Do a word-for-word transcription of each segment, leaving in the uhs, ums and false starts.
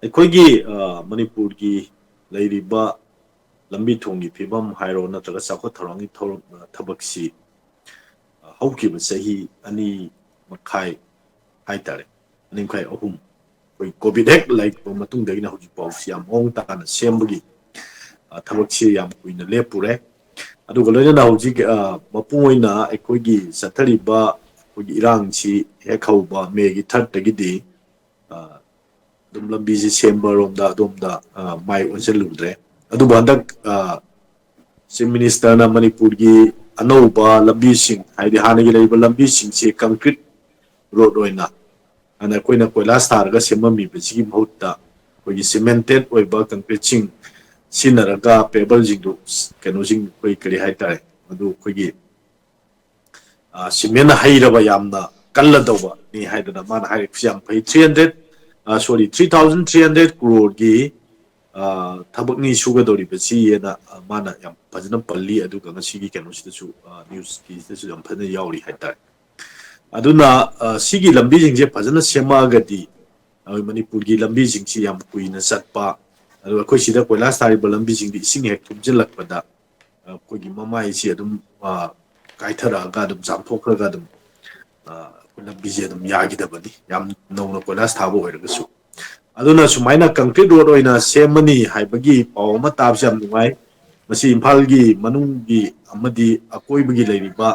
ꯑꯩꯈꯣꯏꯒꯤ ꯃꯅꯤꯄꯨꯔꯒꯤ ꯂꯩꯔꯤꯕ ꯂꯝꯕꯤ ꯊꯣꯡꯒꯤ ꯐꯤꯕꯝ ꯍꯥꯏꯔꯣ, ꯅꯠꯇ꯭ꯔꯒ ꯆꯥꯎꯈꯠ ꯊꯧꯔꯥꯡꯒꯤ ꯊꯕꯛꯁꯤ ꯍꯧꯈꯤꯕ ꯆꯍꯤ ꯑꯅꯤ ꯃꯈꯥꯏ ꯍꯥꯏꯇꯥꯔꯦ, ꯑꯅꯤ ꯃꯈꯥꯏ ꯑꯍꯨꯝ, ꯑꯩꯈꯣꯏ ꯀꯣꯚꯤꯗ ꯍꯦꯛ ꯂꯩꯔꯛꯄ ꯃꯇꯨꯡꯗꯒꯤꯅ ꯍꯧꯖꯤꯛ ꯐꯥꯎꯁꯤ ꯌꯥꯝ ꯃꯑꯣꯡ ꯇꯥꯅ ꯁꯦꯝꯕꯒꯤ ꯊꯕꯛꯁꯤ ꯌꯥꯝ ꯀꯨꯏꯅ ꯂꯦꯞꯄꯨꯔꯦ꯫ ꯑꯗꯨꯒ ꯂꯣꯏꯅꯅ ꯍꯧꯖꯤꯛ ꯃꯄꯨꯡ ꯑꯣꯏꯅ ꯑꯩꯈꯣꯏꯒꯤ ꯆꯠꯊꯔꯤꯕ ꯑꯩꯈꯣꯏꯒꯤ ꯏꯔꯥꯡꯁꯤ ꯍꯦꯛ ꯍꯧꯕ ꯃꯦꯒꯤ ꯊꯥꯔꯠꯇꯒꯤꯗꯤ ꯑꯗꯨꯝ ꯂꯝꯕꯤꯁꯤ ꯁꯦꯝꯕꯔꯣꯝꯗ ꯑꯗꯣꯝꯗ ꯃꯥꯏ ꯑꯣꯟꯁꯤꯜꯂꯨꯗ꯭ꯔꯦ꯫ ꯑꯗꯨꯕꯨ ꯍꯟꯗꯛ ꯆꯤꯐ ꯃꯤꯅꯤꯁꯇꯔꯅ ꯃꯅꯤꯄꯨꯔꯒꯤ ꯑꯅꯧꯕ ꯂꯝꯕꯤꯁꯤꯡ, ꯍꯥꯏꯗꯤ ꯍꯥꯟꯅꯒꯤ ꯂꯩꯔꯤꯕ ꯂꯝꯕꯤꯁꯤꯡꯁꯤ ꯀꯪꯀ꯭ꯔꯤꯠ ꯔꯣꯗ ꯑꯣꯏꯅ, ꯍꯥꯟꯅ ꯑꯩꯈꯣꯏꯅ ꯀꯣꯏꯂꯥꯁ ꯊꯥꯔꯒ ꯁꯦꯝꯃꯝꯃꯤꯕꯁꯤꯒꯤ ꯃꯍꯨꯠꯇ ꯑꯩꯈꯣꯏꯒꯤ ꯁꯤꯃꯦꯟꯇꯦꯠ ꯑꯣꯏꯕ ꯀꯪꯀ꯭ꯔꯤꯠꯁꯤꯡ ꯁꯤꯖꯤꯟꯅꯔꯒ ꯄꯦꯕꯜꯁꯤꯡꯗꯨ, ꯀꯩꯅꯣꯁꯤꯡ, ꯑꯩꯈꯣꯏ ꯀꯔꯤ ꯍꯥꯏꯇꯥꯔꯦ, ꯃꯗꯨ ꯑꯩꯈꯣꯏꯒꯤ ꯁꯤꯃꯦꯟꯅ ꯍꯩꯔꯕ ꯌꯥꯝꯅ ꯀꯜꯂꯗꯧꯕꯅꯤ ꯍꯥꯏꯗꯅ ꯃꯥꯅ ꯍꯥꯏꯔꯛꯄꯁꯤ ꯌꯥꯝ ꯐꯩ꯫ ꯊ꯭ꯔꯤ ꯍꯟꯗ꯭ꯔꯦꯠ, ꯁꯣꯔꯤ, ꯊ꯭ꯔꯤ ꯊꯥꯎꯖꯟ ꯊ꯭ꯔꯤ ꯍꯟꯗ꯭ꯔꯦꯠ ꯀ꯭ꯔꯣꯔꯒꯤ ꯊꯕꯛꯅꯤ ꯁꯨꯒꯗꯧꯔꯤꯕꯁꯤꯅ ꯃꯥꯅ ꯌꯥꯝ ꯐꯖꯅ ꯄꯜꯂꯤ꯫ ꯑꯗꯨꯒ ꯉꯁꯤꯒꯤ ꯀꯩꯅꯣꯁꯤꯗꯁꯨ, ꯅ꯭ꯌꯨꯁꯀꯤꯁꯤꯗꯁꯨ ꯌꯥꯝ ꯐꯖꯅ ꯌꯥꯎꯔꯤ ꯍꯥꯏꯇꯥꯔꯦ꯫ ꯑꯗꯨꯅ ꯁꯤꯒꯤ ꯂꯝꯕꯤꯁꯤꯡꯁꯦ ꯐꯖꯅ ꯁꯦꯝꯃꯛꯑꯒꯗꯤ ꯑꯩꯈꯣꯏ ꯃꯅꯤꯄꯨꯔꯒꯤ ꯂꯝꯕꯤꯁꯤꯡꯁꯤ ꯌꯥꯝ ꯀꯨꯏꯅ ꯆꯠꯄ, ꯑꯗꯨꯒ ꯑꯩꯈꯣꯏ ꯁꯤꯗ ꯀꯣꯏꯂꯥꯁ ꯊꯥꯔꯤꯕ ꯂꯝꯕꯤꯁꯤꯡꯗꯤ ꯏꯁꯤꯡ ꯍꯦꯛ ꯊꯨꯝꯖꯤꯜꯂꯛꯄꯗ ꯑꯩꯈꯣꯏꯒꯤ ꯃꯃꯥꯏꯁꯤ ꯑꯗꯨꯝ ꯀꯥꯏꯊꯔꯛꯑꯒ ꯑꯗꯨꯝ ꯆꯥꯝꯊꯣꯛꯈ꯭ꯔꯒ ꯑꯗꯨꯝ ꯑꯩꯈꯣꯏ ꯂꯝꯕꯤꯁꯦ ꯑꯗꯨꯝ ꯌꯥꯈꯤꯗꯕꯅꯤ, ꯌꯥꯝ ꯅꯧꯅ ꯀꯣꯏꯂꯥꯁ ꯊꯥꯕ ꯑꯣꯏꯔꯒꯁꯨ꯫ ꯑꯗꯨꯅ ꯁꯨꯃꯥꯏꯅ ꯀꯪꯀ꯭ꯔꯤꯠ ꯔꯣꯗ ꯑꯣꯏꯅ ꯁꯦꯝꯃꯅꯤ ꯍꯥꯏꯕꯒꯤ ꯄꯥꯎ ꯑꯃ ꯇꯥꯕꯁꯦ ꯌꯥꯝ ꯅꯨꯡꯉꯥꯏ꯫ ꯃꯁꯤ ꯏꯝꯐꯥꯜꯒꯤ ꯃꯅꯨꯡꯒꯤ ꯑꯃꯗꯤ ꯑꯀꯣꯏꯕꯒꯤ ꯂꯩꯔꯤꯕ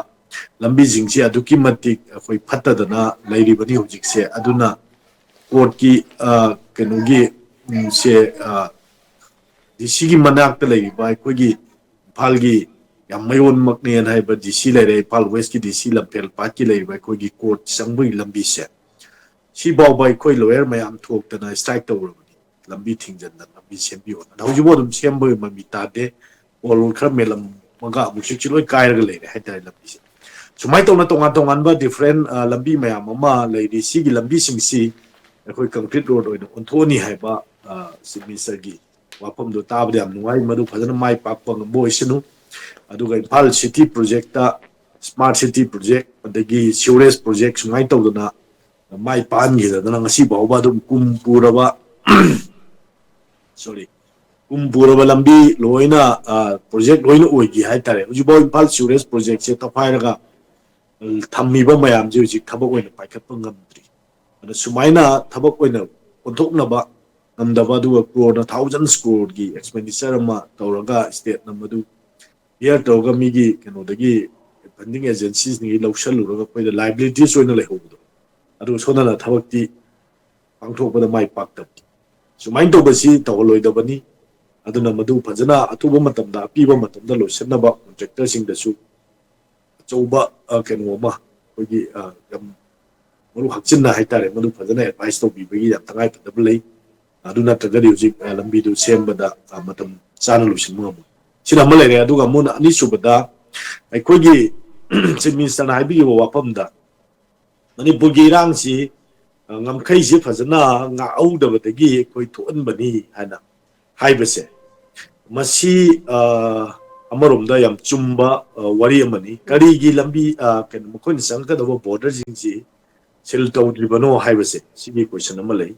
ꯂꯝꯕꯤꯁꯤꯡꯁꯤ ꯑꯗꯨꯛꯀꯤ ꯃꯇꯤꯛ ꯑꯩꯈꯣꯏ ꯐꯠꯇꯗꯅ ꯂꯩꯔꯤꯕꯅꯤ ꯍꯧꯖꯤꯛꯁꯦ꯫ ꯑꯗꯨꯅ ꯀꯣꯔꯠꯀꯤ ꯀꯩꯅꯣꯒꯤ ꯁꯦ ꯗꯤ ꯁꯤꯒꯤ ꯃꯅꯥꯛꯇ ꯂꯩꯔꯤꯕ ꯑꯩꯈꯣꯏꯒꯤ ꯏꯝꯐꯥꯜꯒꯤ ꯌꯥꯝ ꯃꯌꯣꯟꯃꯛꯅꯦꯅ ꯍꯥꯏꯕ ꯗꯤ ꯁꯤ ꯂꯩꯔꯦ, ꯏꯝꯐꯥꯜ ꯋꯦꯁꯀꯤ ꯗꯤ ꯁꯤ ꯂꯝꯐꯦꯜ ꯄꯥꯠꯀꯤ ꯂꯩꯔꯤꯕ ꯑꯩꯈꯣꯏꯒꯤ ꯀꯣꯔꯠ ꯆꯪꯕꯒꯤ ꯂꯝꯕꯤꯁꯦ, ꯁꯤꯐꯥꯎꯕ ꯑꯩꯈꯣꯏ ꯂꯣꯌꯔ ꯃꯌꯥꯝ ꯊꯣꯛꯇꯅ ꯏꯁꯇ꯭ꯔꯥꯏꯛ ꯇꯧꯔꯕꯅꯤ꯫ ꯂꯝꯕꯤ ꯊꯤꯡꯖꯤꯟꯗꯅ ꯂꯝꯕꯤ ꯁꯦꯝꯕꯤꯌꯣꯅ꯫ ꯑꯗ ꯍꯧꯖꯤꯛꯐꯥꯎ ꯑꯗꯨꯝ ꯁꯦꯝꯕꯒꯤ ꯃꯃꯤ ꯇꯥꯗꯦ꯫ ꯄꯣꯜ ꯈꯔ ꯃꯦꯜꯂꯝꯃꯒ ꯑꯃꯨꯛ ꯍꯧꯖꯤꯛꯁꯤ ꯂꯣꯏ ꯀꯥꯏꯔꯒ ꯂꯩꯔꯦ ꯍꯥꯏꯇꯥꯔꯦ ꯂꯝꯕꯤꯁꯦ꯫ ꯁꯨꯃꯥꯏꯅ ꯇꯧꯅ ꯇꯣꯉꯥꯟ ꯇꯣꯉꯥꯟꯕ ꯗꯤꯐ꯭ꯔꯦꯟ ꯂꯝꯕꯤ ꯃꯌꯥꯝ ꯑꯃ ꯂꯩꯔꯤ꯫ ꯁꯤꯒꯤ ꯂꯝꯕꯤꯁꯤꯡꯁꯤ ꯑꯩꯈꯣꯏ ꯀꯪꯀ꯭ꯔꯤꯠ ꯔꯣꯗ ꯑꯣꯏꯅ ꯑꯣꯟꯊꯣꯛꯑꯅꯤ ꯍꯥꯏꯕ ꯆꯤꯐ ꯃꯤꯅꯤꯁꯇꯔꯒꯤ ꯋꯥꯐꯝꯗꯣ ꯇꯥꯕꯗ ꯌꯥꯝ ꯅꯨꯡꯉꯥꯏ꯫ ꯃꯗꯨ ꯐꯖꯅ ꯃꯥꯏ ꯄꯥꯛꯄ ꯉꯝꯕ ꯑꯣꯏꯁꯅꯨ꯫ ꯑꯗꯨꯒ Imphal city project, smart city project, ꯑꯗꯒꯤ ꯁꯤꯋꯔꯦꯖ ꯄ꯭ꯔꯣꯖꯦꯛ ꯁꯨꯃꯥꯏꯅ ꯇꯧꯗꯅ ꯃꯥꯏ ꯄꯥꯛꯍꯟꯈꯤꯗꯅ ꯉꯁꯤ ꯐꯥꯎꯕ ꯑꯗꯨꯝ ꯀꯨꯝ ꯄꯨꯔꯕ ꯁꯣꯔꯤ, ꯀꯨꯝ ꯄꯨꯔꯕ ꯂꯝꯕꯤ ꯂꯣꯏꯅ, ꯄ꯭ꯔꯣꯖꯦꯛ ꯂꯣꯏꯅ ꯑꯣꯏꯈꯤ ꯍꯥꯏꯇꯥꯔꯦ꯫ ꯍꯧꯖꯤꯛꯐꯥꯎ ꯏꯝꯐꯥꯜ ꯁꯤꯋꯔꯦꯖ ꯄ꯭ꯔꯣꯖꯦꯛꯁꯦ ꯇꯛꯈꯥꯏꯔꯒ ꯊꯝꯃꯤꯕ ꯃꯌꯥꯝꯁꯦ ꯍꯧꯖꯤꯛ ꯊꯕꯛ ꯑꯣꯏꯅ ꯄꯥꯏꯈꯠꯄ ꯉꯝꯗ꯭ꯔꯤ꯫ ꯑꯗ ꯁꯨꯃꯥꯏꯅ ꯊꯕꯛ ꯑꯣꯏꯅ ꯑꯣꯟꯊꯣꯛꯅꯕ ꯉꯝꯗꯕ, ꯑꯗꯨꯒ ꯀ꯭ꯔꯣꯔꯅ ꯊꯥꯎꯖꯟꯁ ꯀ꯭ꯔꯣꯔꯒꯤ ꯑꯦꯛꯁꯄꯦꯟꯗꯤꯆꯔ ꯑꯃ ꯇꯧꯔꯒ ꯁ꯭ꯇꯦꯠꯅ ꯃꯗꯨ ꯕꯤꯌꯔ ꯇꯧꯔꯒ ꯃꯤꯒꯤ ꯀꯩꯅꯣꯗꯒꯤ ꯐꯟꯗꯤꯡ ꯑꯦꯖꯦꯟꯁꯤꯁꯤꯡꯗꯒꯤ ꯂꯧꯁꯜꯂꯨꯔꯒ ꯑꯩꯈꯣꯏꯗ ꯂꯥꯏꯕꯤꯂꯤꯇꯤꯁ ꯑꯣꯏꯅ ꯂꯩꯍꯧꯕꯗꯣ, ꯑꯗꯨ ꯁꯣꯝꯗꯅ ꯊꯕꯛꯇꯤ ꯄꯥꯡꯊꯣꯛꯄꯗ ꯃꯥꯏ ꯄꯥꯛꯇꯕ꯫ ꯁꯨꯃꯥꯏꯅ ꯇꯧꯕꯁꯤ ꯇꯧꯍꯜꯂꯣꯏꯗꯕꯅꯤ꯫ ꯑꯗꯨꯅ ꯃꯗꯨ ꯐꯖꯅ ꯑꯊꯨꯕ ꯃꯇꯝꯗ, ꯑꯄꯤꯕ ꯃꯇꯝꯗ ꯂꯣꯏꯁꯤꯟꯅꯕ ꯀꯣꯟꯇ꯭ꯔꯦꯛꯇꯔꯁꯤꯡꯗꯁꯨ ꯑꯆꯧꯕ, ꯑ, ꯀꯩꯅꯣ ꯑꯃ, ꯑꯩꯈꯣꯏꯒꯤ, ꯑ, ꯌꯥꯝ ꯃꯔꯨ ꯍꯥꯛꯆꯤꯟꯅ ꯍꯥꯏꯇꯥꯔꯦ, ꯃꯗꯨ ꯐꯖꯅ ꯑꯦꯗꯚꯥꯏꯁ ꯇꯧꯕꯤꯕꯒꯤ ꯌꯥꯝ ꯇꯉꯥꯏꯐꯗꯕ ꯂꯩ꯫ ꯑꯗꯨ ꯅꯠꯇ꯭ꯔꯒꯗꯤ ꯍꯧꯖꯤꯛ, ꯑ, ꯂꯝꯕꯤꯗꯨ ꯁꯦꯝꯕꯗ, ꯑ, ꯃꯇꯝ ꯆꯥꯅ ꯂꯣꯏꯁꯤꯟꯕ ꯉꯝꯃꯣꯏ꯫ ꯁꯤꯅ ꯑꯃ ꯂꯩꯔꯦ꯫ ꯑꯗꯨꯒ ꯑꯃꯨꯛ ꯑꯅꯤꯁꯨꯕꯗ, ꯑꯩꯈꯣꯏꯒꯤ ꯆꯤꯐ ꯃꯤꯅꯤꯁꯇꯔꯅ ꯍꯥꯏꯕꯤꯈꯤꯕ ꯋꯥꯐꯝꯗ, ꯃꯅꯤꯄꯨꯔꯒꯤ ꯏꯔꯥꯡꯁꯤ, ꯑ, ꯉꯝꯈꯩꯁꯤ ꯐꯖꯅ ꯉꯥꯛꯍꯧꯗꯕꯗꯒꯤ ꯑꯩꯈꯣꯏ ꯊꯣꯛꯍꯟꯕꯅꯤ ꯍꯥꯏꯅ ꯍꯥꯏꯕꯁꯦ, ꯃꯁꯤ, ꯑ, ꯑꯃꯔꯣꯝꯗ ꯌꯥꯝ ꯆꯨꯝꯕ, ꯑ, ꯋꯥꯔꯤ ꯑꯃꯅꯤ꯫ ꯀꯔꯤꯒꯤ ꯂꯝꯕꯤ, ꯑ, ꯀꯩꯅꯣ, ꯃꯈꯣꯏꯅ ꯆꯪꯒꯗꯕ ꯕꯣꯔꯗꯔꯁꯤꯡꯁꯤ ꯁꯤꯜ ꯇꯧꯗ꯭ꯔꯤꯕꯅꯣ ꯍꯥꯏꯕꯁꯦ, ꯁꯤꯒꯤ ꯀꯣꯏꯁꯟ ꯑꯃ ꯂꯩ꯫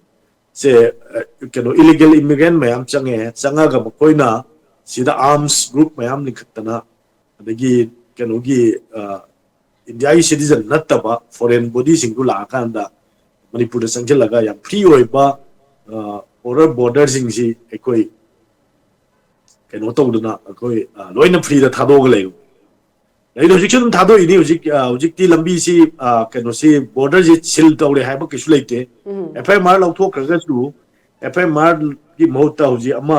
ꯁꯦ, ꯑ, ꯀꯩꯅꯣ, ꯏꯂꯤꯒꯦꯜ ꯏꯃꯤꯒ꯭ꯔꯦꯟ ꯃꯌꯥꯝ ꯆꯪꯉꯦ, ꯆꯪꯉꯒ ꯃꯈꯣꯏꯅ ꯁꯤꯗ ꯑꯥꯔꯝꯁ ꯒ꯭ꯔꯨꯞ ꯃꯌꯥꯝ ꯂꯤꯡꯈꯠꯇꯅ, ꯑꯗꯒꯤ ꯀꯩꯅꯣꯒꯤ, ꯑ, ꯏꯟꯗꯤꯌꯥꯒꯤ ꯁꯤꯇꯤꯖꯟ ꯅꯠꯇꯕ ꯐꯣꯔꯦꯟ ꯕꯣꯗꯤꯁꯤꯡꯗꯨ ꯂꯥꯛꯑꯀꯥꯟꯗ ꯃꯅꯤꯄꯨꯔꯗ ꯆꯪꯁꯤꯜꯂꯒ ꯌꯥꯝ ꯐ꯭ꯔꯤ ꯑꯣꯏꯕ, ꯑ, ꯕꯣꯔꯗꯔ, ꯕꯣꯔꯗꯔꯁꯤꯡꯁꯤ ꯑꯩꯈꯣꯏ ꯀꯩꯅꯣ ꯇꯧꯗꯅ, ꯑꯩꯈꯣꯏ, ꯑ, ꯂꯣꯏꯅ ꯐ꯭ꯔꯤꯗ ꯊꯥꯗꯣꯛꯑꯒ ꯂꯩꯔꯨ꯫ ꯑꯩꯅ ꯍꯧꯖꯤꯛꯁꯨ ꯑꯗꯨꯝ ꯊꯥꯗꯣꯛꯏꯅꯤ꯫ ꯍꯧꯖꯤꯛ, ꯑ, ꯍꯧꯖꯤꯛꯇꯤ ꯂꯝꯕꯤꯁꯤ, ꯑ, ꯀꯩꯅꯣꯁꯤ, ꯕꯣꯔꯗꯔꯁꯤ ꯁꯤꯜ ꯇꯧꯔꯦ ꯍꯥꯏꯕ ꯀꯩꯁꯨ ꯂꯩꯇꯦ꯫ ꯎꯝ꯫ ꯑꯦꯐ ꯑꯥꯏ ꯑꯥꯔ ꯂꯧꯊꯣꯛꯈ꯭ꯔꯒꯁꯨ, ꯑꯦꯐ ꯑꯥꯏ ꯑꯥꯔꯒꯤ ꯃꯍꯨꯠꯇ ꯍꯧꯖꯤꯛ ꯑꯃ,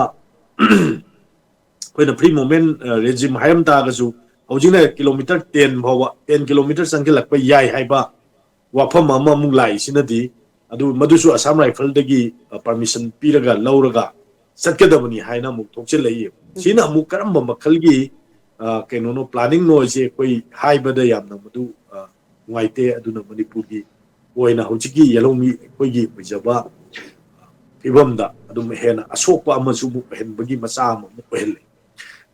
ꯑꯩꯈꯣꯏꯅ ꯐ꯭ꯔꯤ ꯃꯨꯚꯃꯦꯟ, ꯑ, ꯔꯦꯖꯤꯝ ꯍꯥꯏꯔꯝ ꯇꯥꯔꯒꯁꯨ, ꯍꯧꯖꯤꯛꯅ ꯀꯤꯂꯣꯃꯤꯇꯔ ꯇꯦꯟ ꯐꯥꯎꯕ, ꯇꯦꯟ ꯀꯤꯂꯣꯃꯤꯇꯔ ꯆꯪꯁꯤꯜꯂꯛꯄ ꯌꯥꯏ ꯍꯥꯏꯕ ꯋꯥꯐꯝ ꯑꯃꯃꯨꯛ ꯂꯥꯛꯏꯁꯤꯅꯗꯤ, ꯑꯗꯨ ꯃꯗꯨꯁꯨ ꯑꯁꯥꯝ ꯔꯥꯏꯐꯜꯗꯒꯤ, ꯑ, ꯄꯔꯃꯤꯁꯟ ꯄꯤꯔꯒ ꯂꯧꯔꯒ ꯆꯠꯀꯗꯕꯅꯤ ꯍꯥꯏꯅ ꯑꯃꯨꯛ ꯊꯣꯛꯆꯤꯜꯂꯛꯏ꯫ ꯁꯤꯅ ꯑꯃꯨꯛ ꯀꯔꯝꯕ ꯃꯈꯜꯒꯤ, ꯑ, ꯀꯩꯅꯣꯅꯣ, ꯄ꯭ꯂꯥꯅꯤꯡꯅꯣ ꯍꯥꯏꯁꯦ ꯑꯩꯈꯣꯏ ꯍꯥꯏꯕꯗ ꯌꯥꯝꯅ ꯃꯗꯨ, ꯑ, ꯅꯨꯡꯉꯥꯏꯇꯦ꯫ ꯑꯗꯨꯅ ꯃꯅꯤꯄꯨꯔꯒꯤ ꯑꯣꯏꯅ ꯍꯧꯖꯤꯛꯀꯤ ꯌꯦꯜꯍꯧꯃꯤ ꯑꯩꯈꯣꯏꯒꯤ ꯑꯣꯏꯖꯕ ꯐꯤꯕꯝꯗ ꯑꯗꯨꯝ ꯍꯦꯟꯅ ꯑꯁꯣꯛꯄ ꯑꯃꯁꯨ ꯑꯃꯨꯛ ꯑꯣꯏꯍꯟꯕꯒꯤ ꯃꯆꯥꯛ ꯑꯃ ꯑꯃꯨꯛ ꯑꯣꯏꯍꯜꯂꯤ꯫